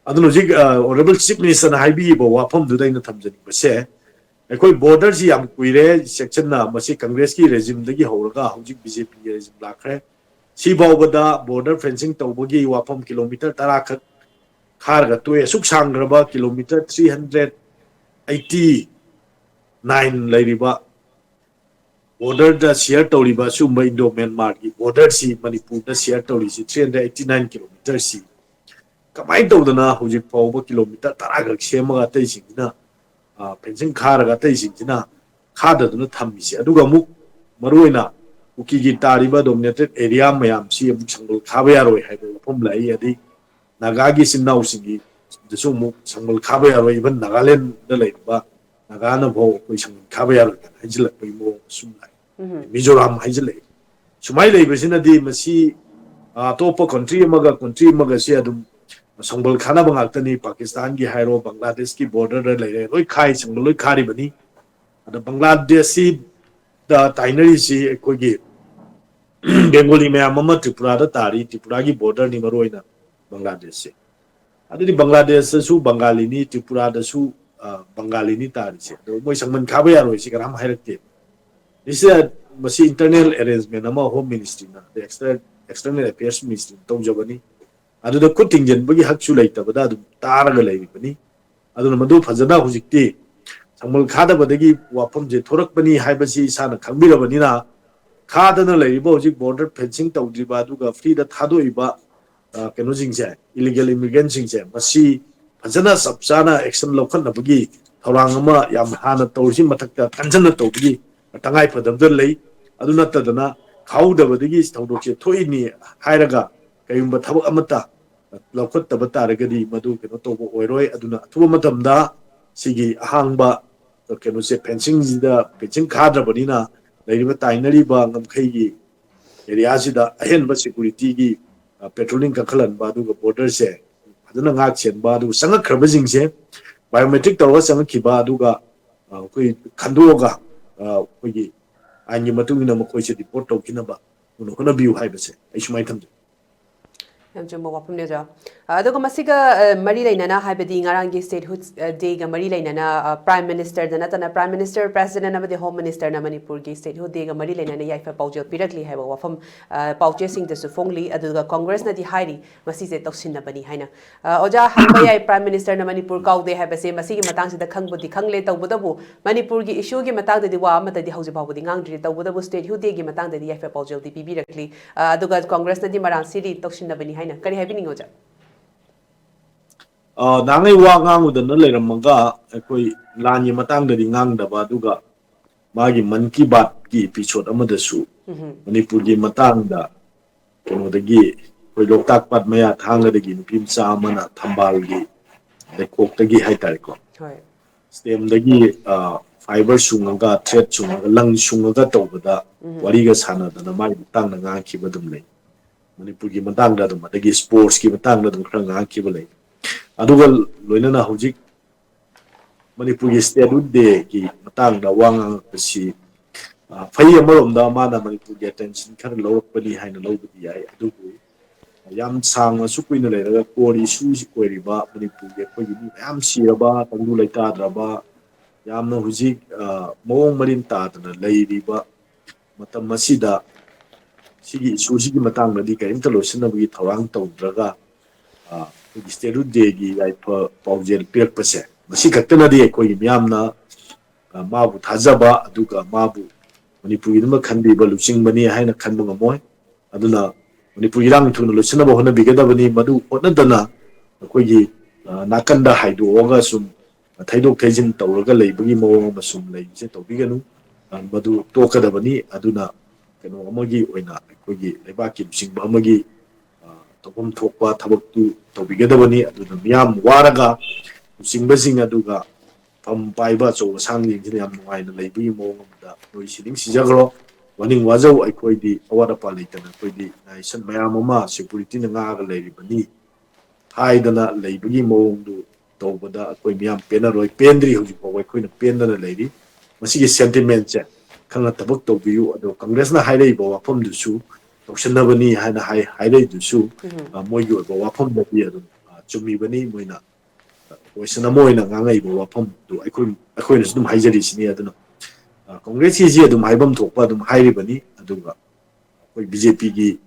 ꯑꯗꯨꯅ ꯍꯧꯖꯤꯛ, ꯑ, ꯑꯣꯅꯔꯦꯕꯜ ꯆꯤꯐ ꯃꯤꯅꯤꯁꯇꯔꯅ ꯍꯥꯏꯕꯤꯔꯤꯕ ꯋꯥꯐꯝꯗꯨꯗ ꯑꯩꯅ ꯊꯝꯖꯅꯤꯡꯕꯁꯦ, ꯑꯩꯈꯣꯏ ꯕꯣꯔꯗꯔꯁꯤ ꯌꯥꯝ ꯀꯨꯏꯔꯦ ꯆꯦꯛꯁꯤꯟꯅ, ꯃꯁꯤ ꯀꯪꯒ꯭ꯔꯦꯁꯀꯤ ꯔꯦꯖꯤꯝꯗꯒꯤ ꯍꯧꯔꯒ ꯍꯧꯖꯤꯛ ꯕꯤ ꯖꯦ ꯄꯤꯒꯤ ꯔꯦꯖꯤꯝ ꯂꯥꯛꯈ꯭ꯔꯦ꯫ ꯁꯤ ꯐꯥꯎꯕꯗ ꯕꯣꯔꯗꯔ ꯐꯦꯟꯁꯤꯡ ꯇꯧꯕꯒꯤ ꯋꯥꯐꯝ ꯀꯤꯂꯣꯃꯤꯇꯔ ꯇꯔꯥ ꯈꯛ ꯈꯥꯔꯒ ꯇꯣꯛꯑꯦ꯫ ꯑꯁꯨꯛ ꯁꯥꯡꯈ꯭ꯔꯕ kilometre three hundred eighty nine ꯂꯩꯔꯤꯕ ꯕꯣꯔꯗꯔꯗ ꯁꯤꯌꯔ ꯇꯧꯔꯤꯕ ꯁꯤꯒꯨꯝꯕ ꯏꯟꯗꯣ ꯃ꯭ꯌꯥꯟꯃꯥꯔꯒꯤ ꯕꯣꯔꯗꯔꯁꯤ, ꯃꯅꯤꯄꯨꯔꯗ ꯁꯤꯌꯔ ꯇꯧꯔꯤꯁꯤ ꯊ꯭ꯔꯤ ꯍꯟꯗ꯭ꯔꯦꯠ ꯑꯩꯠꯇꯤ ꯅꯥꯏꯟ ꯀꯤꯂꯣꯃꯤꯇꯔꯁꯤ ꯀꯃꯥꯏꯅ ꯇꯧꯗꯅ ꯍꯧꯖꯤꯛ ꯐꯥꯎꯕ ꯀꯤꯂꯣꯃꯤꯇꯔ ꯇꯔꯥ ꯈꯛ ꯁꯦꯝꯃꯒ ꯑꯇꯩꯁꯤꯡꯁꯤꯅ, ꯑ, ꯐꯦꯟꯁꯤꯡ ꯈꯥꯔꯒ ꯑꯇꯩꯁꯤꯡꯁꯤꯅ ꯈꯥꯗꯗꯨꯅ ꯊꯝꯃꯤꯁꯦ? ꯑꯗꯨꯒ ꯑꯃꯨꯛ ꯃꯔꯨꯑꯣꯏꯅ ꯀꯨꯀꯤꯒꯤ ꯇꯥꯔꯤꯕ ꯗꯣꯃꯤꯅꯦꯇꯦꯠ ꯑꯦꯔꯤꯌꯥ ꯃꯌꯥꯝꯁꯤ ꯑꯃꯨꯛ ꯁꯪꯒꯣꯜ ꯈꯥꯕ ꯌꯥꯔꯣꯏ ꯍꯥꯏꯕ ꯋꯥꯐꯝ ꯂꯥꯛꯏ꯫ ꯑꯗꯩ ꯅꯥꯒꯥꯒꯤ ꯏꯆꯤꯟ ꯏꯅꯥꯎꯁꯤꯡꯒꯤꯗꯁꯨ ꯑꯃꯨꯛ ꯁꯪꯒꯣꯜ ꯈꯥꯕ ꯌꯥꯔꯣꯏ, ꯏꯚꯟ ꯅꯥꯒꯥꯂꯦꯟꯗ ꯂꯩꯔꯤꯕ ꯅꯥꯒꯥꯅ ꯐꯥꯎ ꯑꯩꯈꯣꯏ ꯁꯪꯒꯣꯜ ꯈꯥꯕ ꯌꯥꯔꯣꯏ ꯀꯥꯏꯅ ꯍꯥꯏꯖꯤꯜꯂꯛꯄꯒꯤ ꯃꯑꯣꯡ ꯑꯁꯨꯝ ꯂꯥꯛꯏ꯫ ꯃꯤꯖꯣꯔꯥꯝ ꯍꯥꯏꯖꯤꯜꯂꯛꯏ꯫ ꯁꯨꯃꯥꯏꯅ ꯂꯩꯕꯁꯤꯅꯗꯤ ꯃꯁꯤ, ꯑ, ꯑꯇꯣꯞꯄ ꯀꯟꯇ꯭ꯔꯤ ꯑꯃꯒ ꯀꯟꯇ꯭ꯔꯤ ꯑꯃꯒꯁꯦ ꯑꯗꯨꯝ ꯁꯪꯒꯣꯜ ꯈꯥꯅꯕ ꯉꯥꯛꯇꯅꯤ꯫ ꯄꯥꯀꯤꯁꯇꯥꯟꯒꯤ ꯍꯥꯏꯔꯣ, ꯕꯪꯒ꯭ꯂꯥꯗꯦꯁꯀꯤ ꯕꯣꯔꯗꯔꯗ ꯂꯩꯔꯦ, ꯂꯣꯏ ꯈꯥꯏ, ꯁꯪꯒꯣꯜ ꯂꯣꯏ ꯈꯥꯔꯤꯕꯅꯤ꯫ ꯑꯗ ꯕꯪꯒ꯭ꯂꯥꯗꯦꯁꯁꯤꯗ ꯇꯥꯏꯅꯔꯤꯁꯤ ꯑꯩꯈꯣꯏꯒꯤ ꯕꯦꯡꯒꯣꯂꯤ ꯃꯌꯥꯝ ꯑꯃ ꯇ꯭ꯔꯤꯄꯨꯔꯥꯗ ꯇꯥꯔꯤ, ꯇ꯭ꯔꯤꯄꯨꯔꯥꯒꯤ ꯕꯣꯔꯗꯔꯅꯤ ꯃꯔꯨꯑꯣꯏꯅ ꯕꯪꯒ꯭ꯂꯥꯗꯦꯁꯁꯦ꯫ ꯑꯗꯨꯗꯤ ꯕꯪꯒ꯭ꯂꯥꯗꯦꯁꯇꯁꯨ ꯕꯪꯒꯥꯂꯤꯅꯤ, ꯇ꯭ꯔꯤꯄꯨꯔꯥꯗꯁꯨ, ꯑ, ꯕꯪꯒꯥꯂꯤꯅꯤ ꯇꯥꯔꯤꯁꯦ꯫ ꯑꯗꯣ ꯃꯣꯏ ꯁꯪꯒꯣꯜ ꯈꯥꯕ ꯌꯥꯔꯣꯏꯁꯤ ꯀꯅꯥꯝ ꯍꯥꯏꯔꯛꯇꯦ꯫ ꯁꯤꯗ ꯃꯁꯤ ꯏꯟꯇꯔꯅꯦꯜ ꯑꯦꯔꯦꯟꯖꯃꯦꯟ ꯑꯃ ꯍꯣꯝ ꯃꯤꯅꯤꯁꯇ꯭ꯔꯤꯅ, ꯑꯗꯩ ꯑꯦꯛꯁꯇꯔ-, ꯑꯦꯛꯁꯇꯔꯅꯦꯜ ꯑꯦꯐꯤꯌꯔꯁ ꯃꯤꯅꯤꯁꯇ꯭ꯔꯤꯅ ꯇꯧꯖꯕꯅꯤ꯫ ꯑꯗꯨꯗ ꯈꯨꯠ ꯊꯤꯡꯖꯤꯟꯕꯒꯤ ꯍꯛꯁꯨ ꯂꯩꯇꯕꯗ ꯑꯗꯨꯝ ꯇꯥꯔꯒ ꯂꯩꯔꯤꯕꯅꯤ꯫ ꯑꯗꯨꯅ ꯃꯗꯨ ꯐꯖꯅ ꯍꯧꯖꯤꯛꯇꯤ ꯁꯪꯒꯣꯜ ꯈꯥꯗꯕꯗꯒꯤ ꯋꯥꯐꯝꯁꯦ ꯊꯣꯔꯛꯄꯅꯤ ꯍꯥꯏꯕꯁꯤ ꯏꯁꯥꯅ ꯈꯪꯕꯤꯔꯕꯅꯤꯅ, ꯈꯥꯗꯅ ꯂꯩꯔꯤꯕ ꯍꯧꯖꯤꯛ ꯕꯣꯔꯗꯔ ꯐꯦꯟꯁꯤꯡ ꯇꯧꯗ꯭ꯔꯤꯕ ꯑꯗꯨꯒ ꯐ꯭ꯔꯤꯗ ꯊꯥꯗꯣꯛꯏꯕ, ꯑ, ꯀꯩꯅꯣꯁꯤꯡꯁꯦ, ꯏꯂꯤꯒꯦꯜ ꯏꯃꯤꯒ꯭ꯔꯦꯟꯁꯤꯡꯁꯦ, ꯃꯁꯤ ꯐꯖꯅ ꯆꯞ ꯆꯥꯅ ꯑꯦꯛꯁꯟ ꯂꯧꯈꯠꯅꯕꯒꯤ ꯊꯧꯔꯥꯡ ꯑꯃ ꯌꯥꯝ ꯍꯥꯟꯅ ꯇꯧꯔꯤꯁꯤ ꯃꯊꯛꯇ ꯀꯟꯖꯟꯅ ꯇꯧꯕꯒꯤ ꯇꯉꯥꯏ ꯐꯗꯕꯗ ꯂꯩ꯫ ꯑꯗꯨ ꯅꯠꯇꯗꯅ ꯈꯥꯍꯧꯗꯕꯗꯒꯤ ꯊꯧꯗꯣꯛꯁꯦ ꯊꯣꯛꯏꯅꯤ ꯍꯥꯏꯔꯒ ꯀꯔꯤꯒꯨꯝꯕ ꯊꯕꯛ ꯑꯃꯠꯇ ꯂꯧꯈꯠꯇꯕ ꯇꯥꯔꯒꯗꯤ ꯃꯗꯨ ꯀꯩꯅꯣ ꯇꯧꯕ ꯑꯣꯏꯔꯣꯏ꯫ ꯑꯗꯨꯅ ꯑꯊꯨꯕ ꯃꯇꯝꯗ ꯁꯤꯒꯤ ꯑꯍꯥꯡꯕ ꯀꯩꯅꯣꯁꯦ, ꯐꯦꯟꯁꯤꯡꯁꯤꯗ, ꯐꯦꯟꯁꯤꯡ ꯈꯥꯗ꯭ꯔꯕꯅꯤꯅ ꯂꯩꯔꯤꯕ ꯇꯥꯏꯅꯔꯤꯕ ꯉꯝꯈꯩꯒꯤ ꯑꯦꯔꯤꯌꯥꯁꯤꯗ ꯑꯍꯦꯟꯕ ꯁꯦꯀꯨꯔꯤꯇꯤꯒꯤ, ꯑ, ꯄꯦꯇ꯭ꯔꯣꯂꯤꯡ ꯀꯟꯈꯠꯍꯟꯕ, ꯑꯗꯨꯒ ꯕꯣꯔꯗꯔꯁꯦ ꯐꯖꯅ ꯉꯥꯛ ꯁꯦꯟꯕ, ꯑꯗꯨꯒ ꯆꯪꯉꯛꯈ꯭ꯔꯕꯁꯤꯡꯁꯦ ꯕꯥꯏꯑꯣꯃꯦꯇ꯭ꯔꯤꯛ ꯇꯧꯔꯒ ꯆꯪꯉꯛꯈꯤꯕ, ꯑꯗꯨꯒ, ꯑ, ꯑꯩꯈꯣꯏ ꯈꯟꯗꯣꯛꯑꯒ, ꯑ, ꯑꯩꯈꯣꯏꯒꯤ ꯑꯥꯏꯟꯒꯤ ꯃꯇꯨꯡ ꯏꯟꯅ ꯃꯈꯣꯏꯁꯦ ꯗꯤꯄꯣꯔꯠ ꯇꯧꯈꯤꯅꯕ ꯊꯨꯅ ꯍꯣꯠꯅꯕꯤꯌꯨ ꯍꯥꯏꯕꯁꯦ ꯑꯩ ꯁꯨꯃꯥꯏꯅ ꯊꯝꯖꯒꯦ꯫ ꯌꯥꯝ ꯆꯨꯝꯕ ꯋꯥꯐꯝꯅꯦ, ꯑꯣꯖꯥ꯫ ꯑ, ꯑꯗꯨꯒ ꯃꯁꯤꯒ, ꯑ, ꯃꯔꯤ ꯂꯩꯅꯅ, ꯍꯥꯏꯕꯗꯤ ꯉꯔꯥꯡꯒꯤ Statehood, ꯑ, Dayꯒ ꯃꯔꯤ ꯂꯩꯅꯅ, ꯑ, Prime Ministerꯗ ꯅꯠꯇꯅ, Prime Minister, President ꯑꯃꯗꯤ Home Ministerꯅ ꯃꯅꯤꯄꯨꯔꯒꯤ Statehood Dayꯒ ꯃꯔꯤ ꯂꯩꯅꯅ ꯌꯥꯏꯐ ꯄꯥꯎꯖꯦꯜ ꯄꯤꯔꯛꯂꯤ ꯍꯥꯏꯕ ꯋꯥꯐꯝ, ꯑ, ꯄꯥꯎꯆꯦꯁꯤꯡꯗꯁꯨ ꯐꯣꯡꯂꯤ꯫ ꯑꯗꯨꯒ ꯀꯪꯒ꯭ꯔꯦꯁꯅꯗꯤ ꯍꯥꯏꯔꯤ, ꯃꯁꯤꯁꯦ ꯇꯧꯁꯤꯟꯅꯕꯅꯤ ꯍꯥꯏꯅ꯫ ꯑ, ꯑꯣꯖꯥ, ꯍꯪꯕ ꯌꯥꯏ, Prime Ministerꯅ ꯃꯅꯤꯄꯨꯔ ꯀꯥꯎꯗꯦ ꯍꯥꯏꯕꯁꯦ ꯃꯁꯤꯒꯤ ꯃꯇꯥꯡꯁꯤꯗ ꯈꯪꯕꯨꯗꯤ ꯈꯪꯂꯦ, ꯇꯧꯕꯇꯕꯨ ꯃꯅꯤꯄꯨꯔꯒꯤ issueꯒꯤ ꯃꯇꯥꯡꯗꯗꯤ ꯋꯥ ꯑꯃꯠꯇꯗꯤ ꯍꯧꯖꯤꯛ ꯐꯥꯎꯕꯗꯤ ꯉꯥꯡꯗ꯭ꯔꯤ, ꯇꯧꯕꯇꯕꯨ Statehood Dayꯒꯤ ꯃꯇꯥꯡꯗꯗꯤ ꯌꯥꯏꯐ ꯄꯥꯎꯖꯦꯜꯗꯤ ꯄꯤꯕꯤꯔꯛꯂꯤ꯫ ꯑ, ꯑꯗꯨꯒ ꯀꯪꯒ꯭ꯔꯦꯁꯅꯗꯤ ꯃꯔꯥꯟ ꯁꯤꯔꯤ, ꯇꯧꯁꯤꯟꯅꯕꯅꯤ ꯍꯥꯏꯅ꯫ ꯀꯔꯤ ꯍꯥꯏꯕꯤꯅꯤꯡꯉꯤ, ꯑꯣꯖꯥ? ꯑ, ꯅꯍꯥꯟꯉꯩ ꯋꯥ ꯉꯥꯡꯉꯨꯗꯅ ꯂꯩꯔꯝꯃꯒ ꯑꯩꯈꯣꯏ ꯂꯥꯟꯒꯤ ꯃꯇꯥꯡꯗꯗꯤ ꯉꯥꯡꯗꯕ, ꯑꯗꯨꯒ ꯃꯥꯒꯤ ꯃꯟ ꯀꯤ ꯕꯥꯠꯀꯤ episode ꯑꯃꯗꯁꯨ ꯎꯝꯍꯨꯝ꯫ ꯃꯅꯤꯄꯨꯔꯒꯤ ꯃꯇꯥꯡꯗ ꯀꯩꯅꯣꯗꯒꯤ, ꯑꯩꯈꯣꯏ ꯂꯣꯛꯇꯥꯛ ꯄꯥꯠ ꯃꯌꯥ ꯊꯥꯡꯒꯗꯒꯤ ꯅꯨꯄꯤ ꯃꯆꯥ ꯑꯃꯅ ꯊꯝꯕꯥꯜꯒꯤ ꯂꯩꯈꯣꯛꯇꯒꯤ ꯍꯥꯏꯇꯥꯔꯦꯀꯣ, ꯍꯣꯏ꯫ Stemꯗꯒꯤ, ꯑ, fibre ꯁꯨꯡꯉꯒ, thread ꯁꯨꯡꯉꯒ, ꯂꯪ ꯁꯨꯡꯉꯒ ꯇꯧꯕꯗ ꯎꯝ꯫ ꯋꯥꯔꯤꯒ ꯁꯥꯟꯅꯗꯅ ꯃꯥꯒꯤ ꯃꯇꯥꯡꯗ ꯉꯥꯡꯈꯤꯕ ꯑꯗꯨꯝ ꯂꯩ꯫ ꯃꯅꯤꯄꯨꯔꯒꯤ ꯃꯇꯥꯡꯗ ꯑꯗꯨꯝ, ꯑꯗꯒꯤ sportsꯀꯤ ꯃꯇꯥꯡꯗ ꯑꯗꯨꯝ ꯈꯔ ꯉꯥꯡꯈꯤꯕ ꯂꯩ꯫ ꯑꯗꯨꯒ ꯂꯣꯏꯅꯅ ꯍꯧꯖꯤꯛ ꯃꯅꯤꯄꯨꯔꯒꯤ Statehood Dayꯒꯤ ꯃꯇꯥꯡꯗ ꯋꯥ ꯉꯥꯡꯉꯛꯄꯁꯤ, ꯑ, ꯐꯩ, ꯑꯃꯔꯣꯝꯗ ꯃꯥꯅ ꯃꯅꯤꯄꯨꯔꯒꯤ attention ꯈꯔ ꯂꯧꯔꯛꯄꯅꯤ ꯍꯥꯏꯅ ꯂꯧꯕꯗꯤ ꯌꯥꯏ, ꯑꯗꯨꯕꯨ ꯌꯥꯝ ꯁꯥꯡꯅ ꯑꯁꯨꯛ ꯀꯨꯏꯅ ꯂꯩꯔꯒ core issueꯁꯤ ꯑꯣꯏꯔꯤꯕ ꯃꯅꯤꯄꯨꯔꯒꯤ ꯑꯩꯈꯣꯏꯒꯤ ꯃꯤ ꯃꯌꯥꯝ ꯁꯤꯔꯕ, ꯇꯪꯗꯨ ꯂꯩꯇꯥꯗ꯭ꯔꯕ, ꯌꯥꯝꯅ ꯍꯧꯖꯤꯛ, ꯑ, ꯃꯑꯣꯡ ꯃꯔꯤꯟ ꯇꯥꯗꯅ ꯂꯩꯔꯤꯕ ꯃꯇꯝ ꯑꯁꯤꯗ ꯁꯤꯒꯤ issueꯁꯤꯒꯤ ꯃꯇꯥꯡꯗꯗꯤ ꯀꯔꯤꯝꯇ ꯂꯣꯏꯁꯤꯟꯅꯕꯒꯤ ꯊꯧꯔꯥꯡ ꯇꯧꯗ꯭ꯔꯒ, ꯑ, ꯑꯩꯈꯣꯏꯒꯤ Statehood Dayꯒꯤ ꯌꯥꯏꯐ ꯄꯥꯎꯖꯦꯜ ꯄꯤꯔꯛꯄꯁꯦ, ꯃꯁꯤ ꯈꯛꯇꯅꯗꯤ ꯑꯩꯈꯣꯏꯒꯤ ꯃꯤꯌꯥꯝꯅ, ꯑ, ꯃꯥꯕꯨ ꯊꯥꯖꯕ, ꯑꯗꯨꯒ ꯃꯥꯕꯨ ꯃꯅꯤꯄꯨꯔꯒꯤꯗꯃꯛ ꯈꯟꯕꯤꯕ ꯂꯨꯆꯤꯡꯕꯅꯤ ꯍꯥꯏꯅ ꯈꯟꯕ ꯉꯝꯃꯣꯏ꯫ ꯑꯗꯨꯅ ꯃꯅꯤꯄꯨꯔ ꯏꯔꯥꯡ ꯊꯨꯅ ꯂꯣꯏꯁꯤꯟꯅꯕ ꯍꯣꯠꯅꯕꯤꯒꯗꯕꯅꯤ꯫ ꯃꯗꯨ ꯍꯣꯠꯅꯗꯅ ꯑꯩꯈꯣꯏꯒꯤ, ꯑ, ꯅꯥꯀꯟꯗ ꯍꯥꯏꯗꯣꯛꯑꯒ ꯁꯨꯝ ꯊꯩꯗꯣꯛ ꯊꯩꯖꯤꯟ ꯇꯧꯔꯒ ꯂꯩꯕꯒꯤ ꯃꯑꯣꯡ ꯑꯃ ꯁꯨꯝ ꯂꯩꯕꯁꯦ ꯇꯧꯕꯤꯒꯅꯨ꯫ ꯑ, ꯃꯗꯨ ꯇꯣꯛꯀꯗꯕꯅꯤ꯫ ꯑꯗꯨꯅ ꯀꯩꯅꯣ ꯑꯃꯒꯤ ꯑꯣꯏꯅ, ꯑꯩꯈꯣꯏꯒꯤ ꯂꯩꯕꯥꯛꯀꯤ ꯂꯨꯆꯤꯡꯕ ꯑꯃꯒꯤ, ꯑ, ꯇꯧꯐꯝ ꯊꯣꯛꯄ ꯊꯕꯛꯇꯨ ꯇꯧꯕꯤꯒꯗꯕꯅꯤ꯫ ꯑꯗꯨꯅ ꯃꯤꯌꯥꯝ ꯋꯥꯔꯒ ꯂꯨꯆꯤꯡꯕꯁꯤꯡ ꯑꯗꯨꯒ ꯐꯝ ꯄꯥꯏꯕ ꯑꯆꯧ ꯑꯁꯥꯡꯁꯤꯡꯁꯤꯅ ꯌꯥꯝ ꯅꯨꯡꯉꯥꯏꯅ ꯂꯩꯕꯒꯤ ꯃꯑꯣꯡ ꯑꯃꯗ ꯅꯣꯏ ꯁꯤꯅꯤꯡ ꯁꯤꯖꯈ꯭ꯔꯣ, ꯋꯥꯅꯤꯡ ꯋꯥꯖꯧ, ꯑꯩꯈꯣꯏꯗꯤ ꯑꯋꯥꯠ ꯑꯄꯥ ꯂꯩꯇꯅ ꯑꯩꯈꯣꯏꯗꯤ ꯅꯥꯏꯁꯟ ꯃꯌꯥꯝ ꯑꯃ securityꯅ ꯉꯥꯛꯑꯒ ꯂꯩꯔꯤꯕꯅꯤ ꯍꯥꯏꯗꯅ ꯂꯩꯕꯒꯤ ꯃꯑꯣꯡꯗꯨ ꯇꯧꯕꯗ ꯑꯩꯈꯣꯏ ꯃꯤꯌꯥꯝ ꯄꯦꯟꯅꯔꯣꯏ, ꯄꯦꯟꯗ꯭ꯔꯤ, ꯍꯧꯖꯤꯛ ꯐꯥꯎꯕ ꯑꯩꯈꯣꯏꯅ ꯄꯦꯟꯗꯅ ꯂꯩꯔꯤ꯫ ꯃꯁꯤꯒꯤ sentimentꯁꯦ ꯈꯪꯅ ꯊꯕꯛ ꯇꯧꯕꯤꯌꯨ꯫ ꯑꯗꯣ ꯀꯪꯒ꯭ꯔꯦꯁꯅ ꯍꯥꯏꯔꯛꯏꯕ ꯋꯥꯐꯝꯗꯨꯁꯨ ꯇꯧꯁꯟꯅꯕꯅꯤ ꯍꯥꯏꯅ ꯍꯥꯏ ꯍꯥꯏꯔꯛꯏꯗꯨꯁꯨ, ꯎꯝ꯫ ꯑ, ꯃꯣꯏꯒꯤ ꯑꯣꯏꯕ ꯋꯥꯐꯝꯗꯗꯤ ꯑꯗꯨꯝ, ꯑ, ꯆꯨꯝꯃꯤꯕꯅꯤ꯫ ꯃꯣꯏꯅ, ꯑ, opposition ꯑꯃ ꯑꯣꯏꯅ ꯉꯥꯡꯉꯛꯏꯕ ꯋꯥꯐꯝꯗꯨ ꯑꯩꯈꯣꯏ, ꯑꯩꯈꯣꯏꯅꯁꯨ ꯑꯗꯨꯝ ꯍꯥꯏꯖꯔꯤꯁꯤꯅꯤ꯫ ꯑꯗꯨꯅ, ꯑ, ꯀꯣꯡꯒ꯭ꯔꯦꯁꯀꯤꯁꯤ ꯑꯗꯨꯝ ꯍꯥꯏꯐꯝ ꯊꯣꯛꯄ ꯑꯗꯨꯝ ꯍꯥꯏꯔꯤꯕꯅꯤ꯫ ꯑꯗꯨꯒ ꯑꯩꯈꯣꯏ ꯕꯤ ꯖꯦ ꯄꯤꯒꯤ,